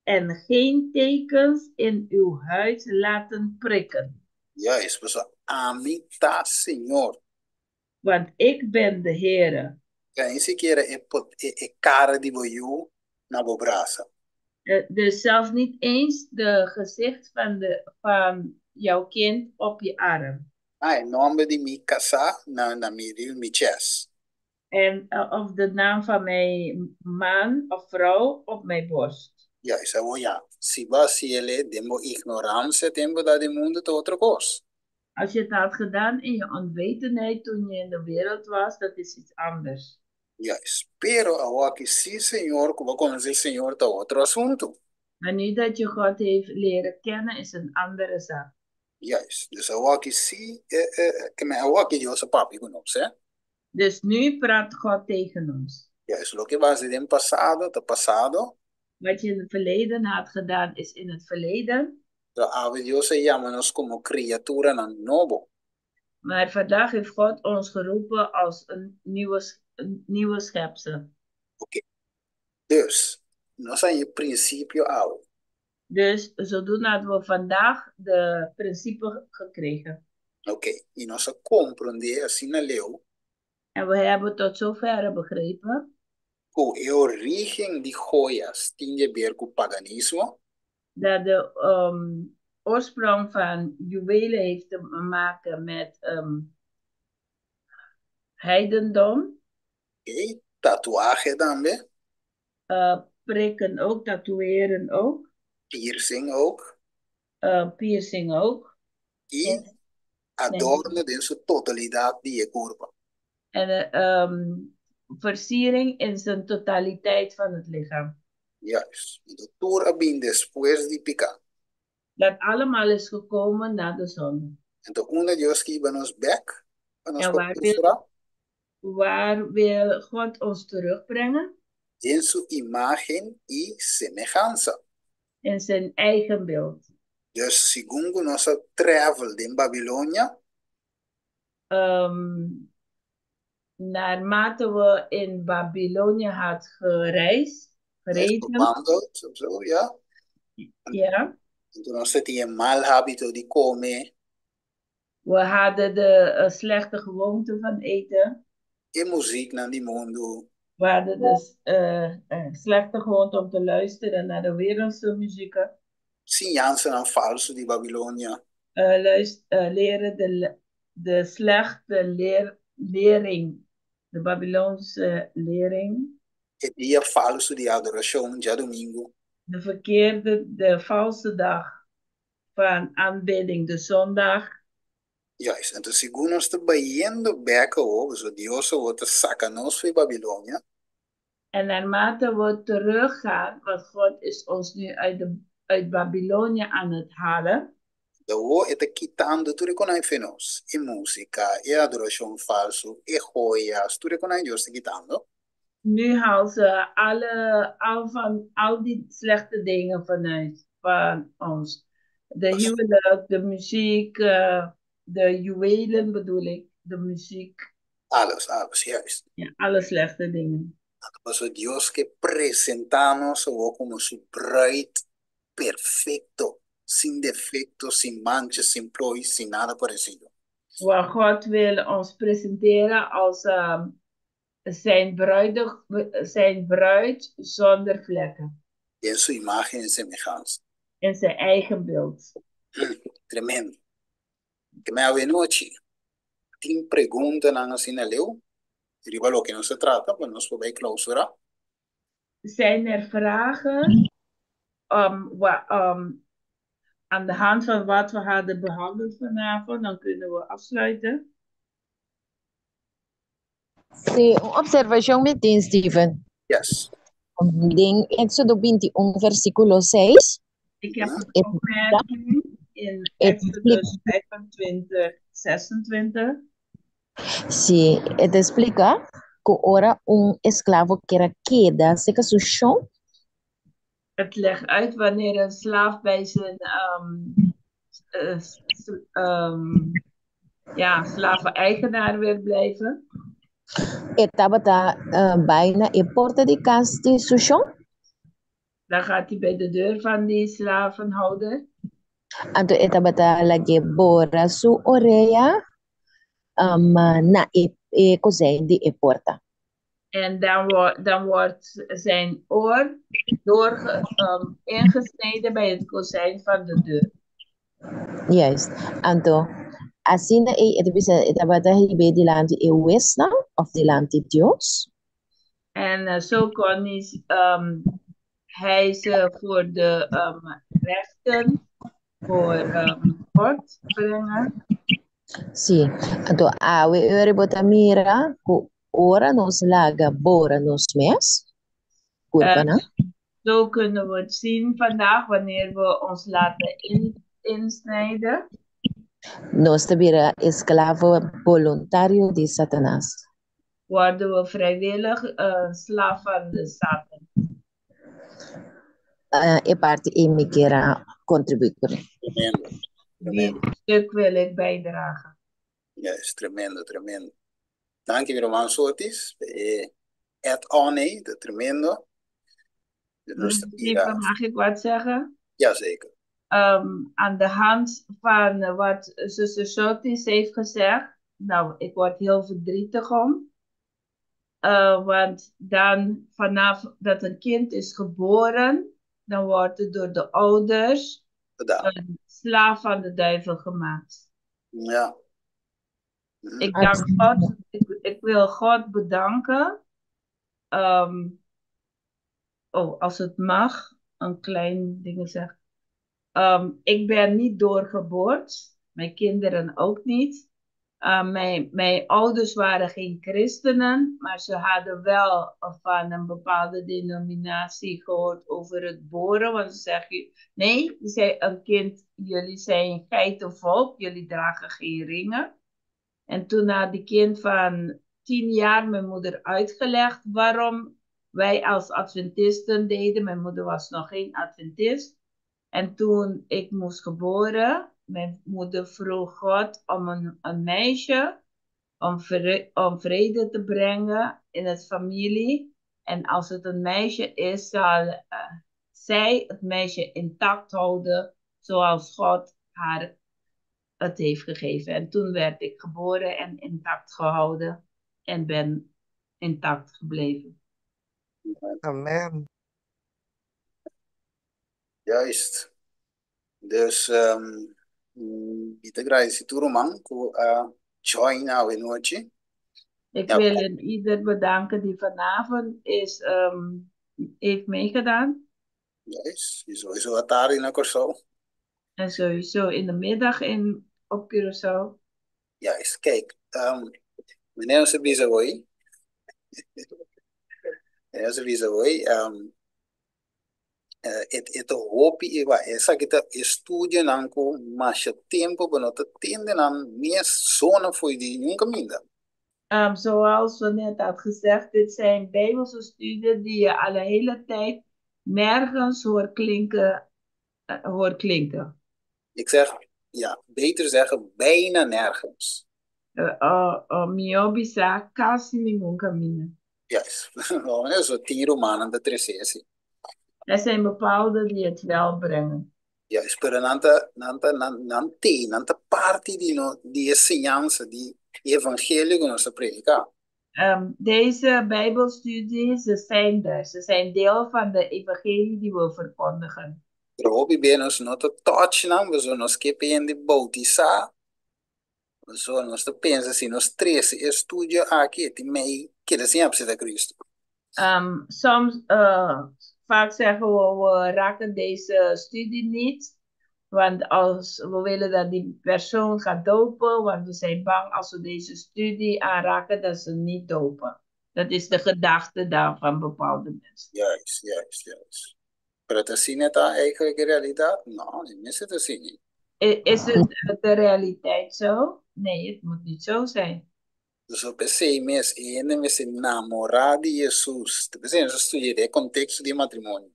en geen tekens in uw huid laten prikken. Juist, pasobra ami ta Señor. Want ik ben de Heere. Ka ni sikiera e e kara di bo yu na bo brasa. Dus zelfs niet eens de gezicht van jouw kind op je arm. Ah, e nòmber di mi kasá na na mi riba mi chest. En of de naam van mijn man of vrouw op mijn borst. Juist, awor ya, si bo a hasiel den bo ignoransia tempu ta den mundu ta otro kos. Als je het had gedaan in je onwetendheid toen je in de wereld was, dat is iets anders. Juist, pero awor aki si Señor, ku bo konosé Señor ta otro asuntu. Maar nu dat je God heeft leren kennen, is een andere zaak. Juist. Dus awaki si, eh, eh, ke men awaki Dios a papia ku nos, hè? Dus nu praat God tegen ons. Juist, loke bo a hasi den pasado ta pasado. Wat je in het verleden had gedaan is in het verleden. Pero awe Dios a yama nos komo kriaturanan nobo. Maar vandaag heeft God ons geroepen als een nieuwe, een nieuwe schepsel. Oké. Dus, nos a haña e prinsipio awe. Dus zodoende hadden we vandaag de principe gekregen. Oké, i nos a komprondé asina leu. En we hebben tot zoverre begrepen. Ku e orígen di joyas tin di haber ku paganismo. Dat de oorsprong van juwelen heeft te maken met heidendom. Oké, tatuahe tambe. Prikken ook, tatoeëren ook. Piercing ook. Piercing ook. I adorno den su totalidat di e kurpa. En versiering in zijn totaliteit van het lichaam. Juist. Anto tur a bin despues di piká. Dat allemaal is gekomen na de zonde. Anto unda Dios ke hiba nos bèk pa nos En por waar wil, perforá? waar wil God ons terugbrengen? Den su imágen i semehansa. In zijn eigen beeld. Dus segun ku nos a travel den Babilonia. Naarmate we in Babylonië had gereisd, gereden. Gewandeld of zo, ja. Ja. Anto nos a tin e mal hábito di kome. We hadden de slechte gewoonte van eten. E muziknan di mundu. We hadden de slechte gewoonte om te luisteren naar de wereldse muzieken. Siñansanan falsu di Babilonia. Leren de slechte lering, de Babylonische lering. E dia falsu di adorashon djadumingu. De verkeerde, de valse dag van aanbidding, de zondag. Juist, anto segun nos ta bayendo bek awor, pasobra Dios awor ta saka nos fo'i Babilonia. En naarmate we teruggaan, want God is ons nu uit Babylonië aan het halen. Awor e ta kitando tur e konai fo'i nos, e músika, e adorashon falsu, e joyas, tur e konai Dios ta kitando. Nu haalt ze alle, al, van, al die slechte dingen vanuit van ons. De huwelijk, de muziek, de juwelen bedoel ik, de muziek. Alles, alles, juist. Ja, alle slechte dingen. Pasobra Dios ke presentá nos awor komo su bruid perfekto, sin defekto, sin mancha, sin plooi, sin nada paresido. Waar God wil ons presenteren als zijn, bruidig, zijn bruid zonder vlekken. Den su imágen i semehansa. In zijn eigen beeld. Tremendo. Ke men awenochi tin preguntanan asina leu riba loke nos a trata pa nos por bai clausura. Zijn er vragen aan de hand van wat we hadden behandeld vanavond? Dan kunnen we afsluiten. Sí, un observashon mi tin, Steven. Yes. Den Éxodo 21, versíkulo 6. Ik heb een opmerking in Exodus 25, 26. Sí, e ta splika ku ora un esklavo kier a keda serka su shon. Het legt uit wanneer een slaaf bij zijn ja, slaveneigenaar wil blijven. E tabata bai na e porta di kas di su shon. Dan gaat hij bij de deur van die slavenhouder. Anto e tabata lag'é bora su orea na e kozijn di e porta. En dan wordt zijn oor ingesneden bij het kozijn van de deur. Juist. Anto, asina ei e ta bisa e tabata hib'é dilanti e huesnan òf dilanti Dios. En zo kon hij ze voor de rechten voor God brengen. Sí. Anto, awe ora bo ta mira ku ora nos laga bora nos mes, kurpanan. Zo kunnen we het zien vandaag wanneer we ons laten insnijden. Nos ta bira esklavo boluntario di Satanas. Worden we vrijwillig slaaf van de Satan. E parti ei mi kier a kontribuí kuné. Tremendo, Die tremendo. stuk wil ik bijdragen. Juist, tremendo, tremendo. Danki mi ruman Sotis pa e add on ei, ta tremendo. Nos ta Lieve, mira. mag ik wat zeggen? Jazeker. Aan de hand van wat zuster Sotis heeft gezegd, nou, ik word heel verdrietig om. Want dan vanaf dat een kind is geboren, dan wordt het door de ouders een slaaf van de duivel gemaakt. Ja. Ik dank God, ik wil God bedanken. Oh, als het mag, een klein ding zeggen. Ik ben niet doorgeboord, mijn kinderen ook niet. Mijn ouders waren geen christenen, maar ze hadden wel van een bepaalde denominatie gehoord over het boren. Want ze zeggen, nee, ze zei een kind, jullie zijn geitenvolk, jullie dragen geen ringen. En toen had die kind van 10 jaar mijn moeder uitgelegd waarom wij als Adventisten deden. Mijn moeder was nog geen Adventist. En toen ik moest geboren, mijn moeder vroeg God om een meisje, om vrede te brengen in het familie. En als het een meisje is, zal zij het meisje intact houden, zoals God haar het heeft gegeven. En toen werd ik geboren en intact gehouden en ben intact gebleven. Amen. Juist. Dus mi ta gradisí tur ruman ku a join awe nochi. Ik Ja. wil een ieder bedanken die vanavond heeft meegedaan. Juist. I sowieso atardi na Kòrsou. En sowieso in de middag op Curaçao. Juist. Kijk, meneer nos a bisa hoy. Meneer nos a bisa hoy. E ta hopi i wak esaki ta estudionan ku masha tempu bo no ta tende nan mes zona fo'i di niun kaminda. Zoals we net had gezegd, dit zijn Bijbelse studies die je al een hele tijd nergens hoort klinken. Ik zeg, ja, beter zeggen, bijna nergens. Mihó bisa kasi ningun kaminda. Juist. Zo tin rumannan ta trese así. Er zijn bepaalde die het wel brengen. Juist, pero nan ta, nan ta, nan, nan te, nan ta parti di no, di e enseñansa, di evangelio ku nos ta prediká. Deze Bijbelstudies, ze zijn er. Ze zijn deel van de evangelie die we verkondigen. Pero hopi bia nos no ta touch nan, pasobra nos ke pa hende boutisá. Pasobra nos ta pensa si nos trese e studio aki, e tin mei keda sin apseta Cristo. Soms, vaak zeggen we, we raken deze studie niet. Want als we willen dat die persoon gaat dopen, want we zijn bang als we deze studie aanraken, dat ze niet dopen. Dat is de gedachte daar van bepaalde mensen. Juist, juist, juist. Pero ta asina ta eigenlijk e realidat? No, e mester ta asina. Is het de realiteit zo? Nee, het moet niet zo zijn. Dus p'esei mes e hende mester namorá di Hesus. Ta p'esei nos a studia den e konteksto di matrimonio.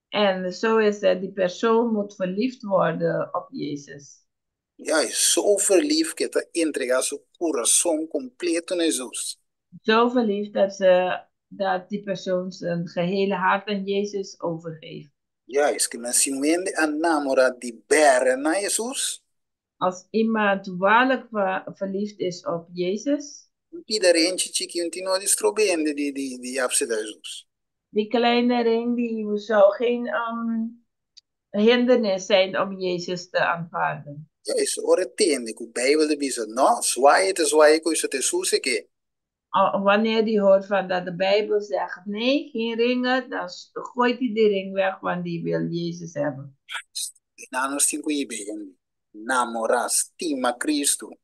En zo is het, die persoon moet verliefd worden op Jezus. Juist, zo verliefd ku e ta entregá su kurason kompleto na Hesus. Zo verliefd dat die persoon zijn gehele hart aan Jezus overgeeft. Juist, ke men si un hende a namorá di bèrè na Hesus. Als iemand waarlijk verliefd is op Jezus. Un pida renchi chiki un tin no di stroba hende di apseta Hesus. Die kleine ring die zou geen hindernis zijn om Jezus te aanvaarden. Juist, ora e tende ku Bijbel ta bisa, no, zwaai e ta zwaai ku esei ta Hesus e ke. Wanneer die hoort van dat de Bijbel zegt, nee, geen ringen, dan gooit hij de ring weg, want die wil Jezus hebben. Na nos tin ku hiba hende, namorá, stima Cristo.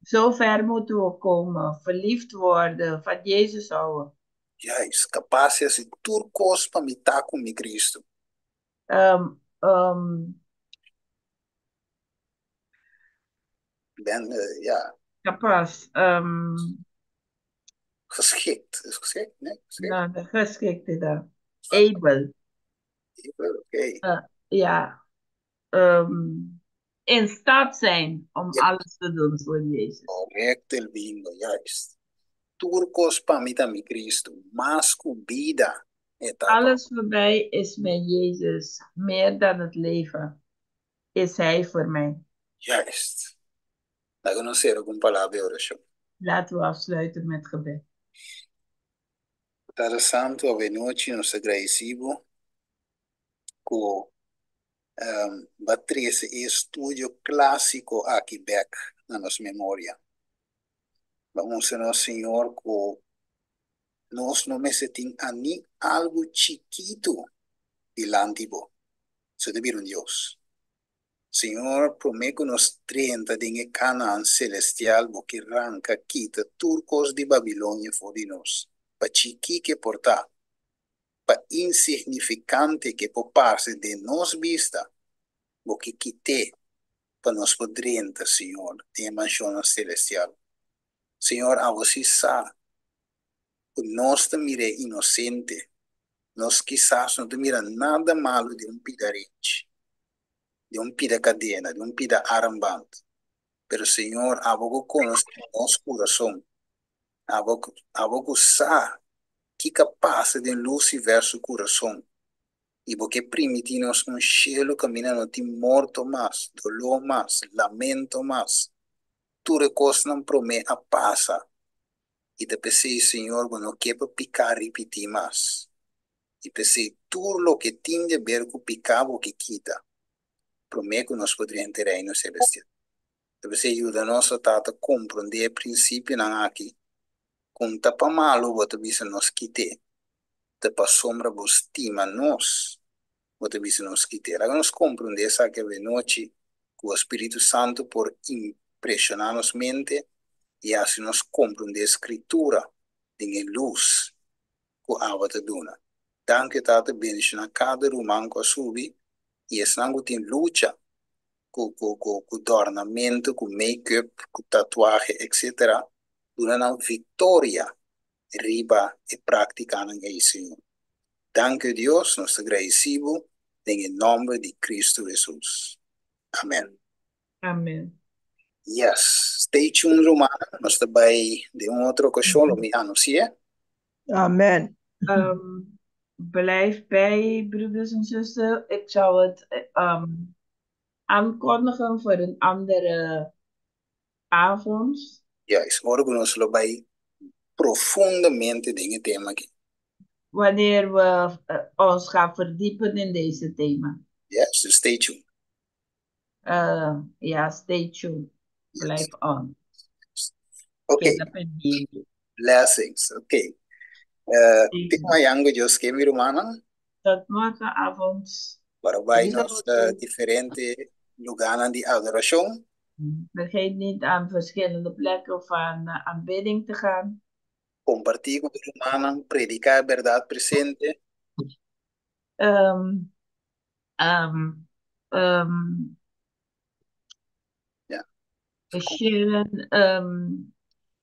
Zo ver moeten we komen, verliefd worden, van Jezus houden. Juist, kapas di hasi tur kos pa mi ta ku mi Cristo. Ben, ja. Kapas. Geschikt. Is geschikt? Nee, geschikt. Nou, de geschikte dan. Able. Able, oké. Ja. In staat zijn om alles te doen voor Jezus. Correcto, el bingo, juist. Tur kos pa mi ta mi Cristo, mas ku bida e ta pa. Alles voor mij is mijn Jezus, meer dan het leven is Hij voor mij. Juist. Laga nos sera ku un palabra di orashon. Laten we afsluiten met gebed. Tata Santu, awe nochi nos ta gradisí bo ku bo a trese e estudio klásiko aki bèk na nos memoria. Bo a mustra nos, Señor, ku nos no mester tin a ni algu chikitu dilanti bo. Su ta bira un Dios. Señor, promé ku nos drenta den e Canaan celestial, bo ke ranka kita tur kos di Babilonia for di nos, pa chikí ke por ta, pa insignifikante ke por parse den nos bista, bo ke kit'é pa nos por drenta, Señor, den e manshonnan celestial. Señor, abo si sa ku nos ta mir'é inosente, nos kisas no ta mira nada malu den un pida renchi, den un pida kadena, den un pida armband. Pero Señor, abo ku konosé nos kurason, abo, abo ku sa kiko a pasa den Lucifer su kurason, i bo ke primiti nos un shelu kaminda no tin morto mas, doló mas, lamento mas. Tur e kosnan promé a pasa. I ta p'esei, Señor, bo no ke pa piká ripití mas. I p'esei tur loke tin di aber ku piká bo ke kita, promé ku nos por drenta e Reino Selestial. Ta p'esei yuda nos, o Tata, komprondé e prinsipionan aki, ku N ta pa malu bo ta bisa nos kit'é, ta pasobra bo stima nos bo ta bisa nos kit'é. Laga nos komprondé esaki avenochi, ku bo Spiritu Santu por impreshoná nos mente i hasi nos komprondé Skritura den e lus ku abo ta duna. Danki Tata bendishoná kada ruman ku a subi i esnan ku tin lucha ku ku ku ku dòrnamentu, ku make-up, ku tatuahe etc. Duna nan viktoria riba e práktikanan ei Señor. Danki Dios nos ta gradisí bo den e nòmber di Kristu Hesus. Amen. Amen. Yes, stay tuned rumannan, nos ta bai den un otro okashon lo mi anunsi'é. Amen. Blijf bij, broeders en zussen. Ik zal het aankondigen voor een andere avond. Juist, ora ku nos lo bai profundamente den e tema aki. Wanneer we ons gaan verdiepen in deze thema. Yes, dus stay tuned. Ja, stay tuned. Blijf on. Oké. Keda pendiente. Blessings. Oké. Te mañan ku Dios ke mi rumannan. Tot morgenavond. Para bai nos diferente lugánan di adorashon. Vergeet niet aan verschillende plekken van aanbidding te gaan. Kompartí ku bo rumannan, prediká e bèrdat presente. Ja. Sharen,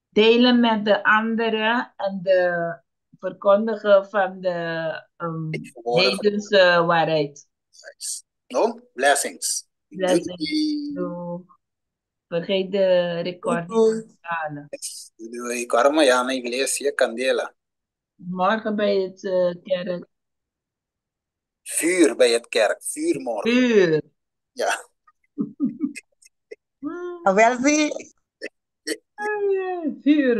delen met de anderen en de verkondigen van de heidense waarheid. Nice. No? Blessings. Blessings. Doei. Vergeet de recording te halen. Doei. Kòrda mañana na iglesia, kandela. Morgen bij het kerk. Vuur bij het kerk. Vuur morgen. Vuur. Ja. Awel si. Vuur.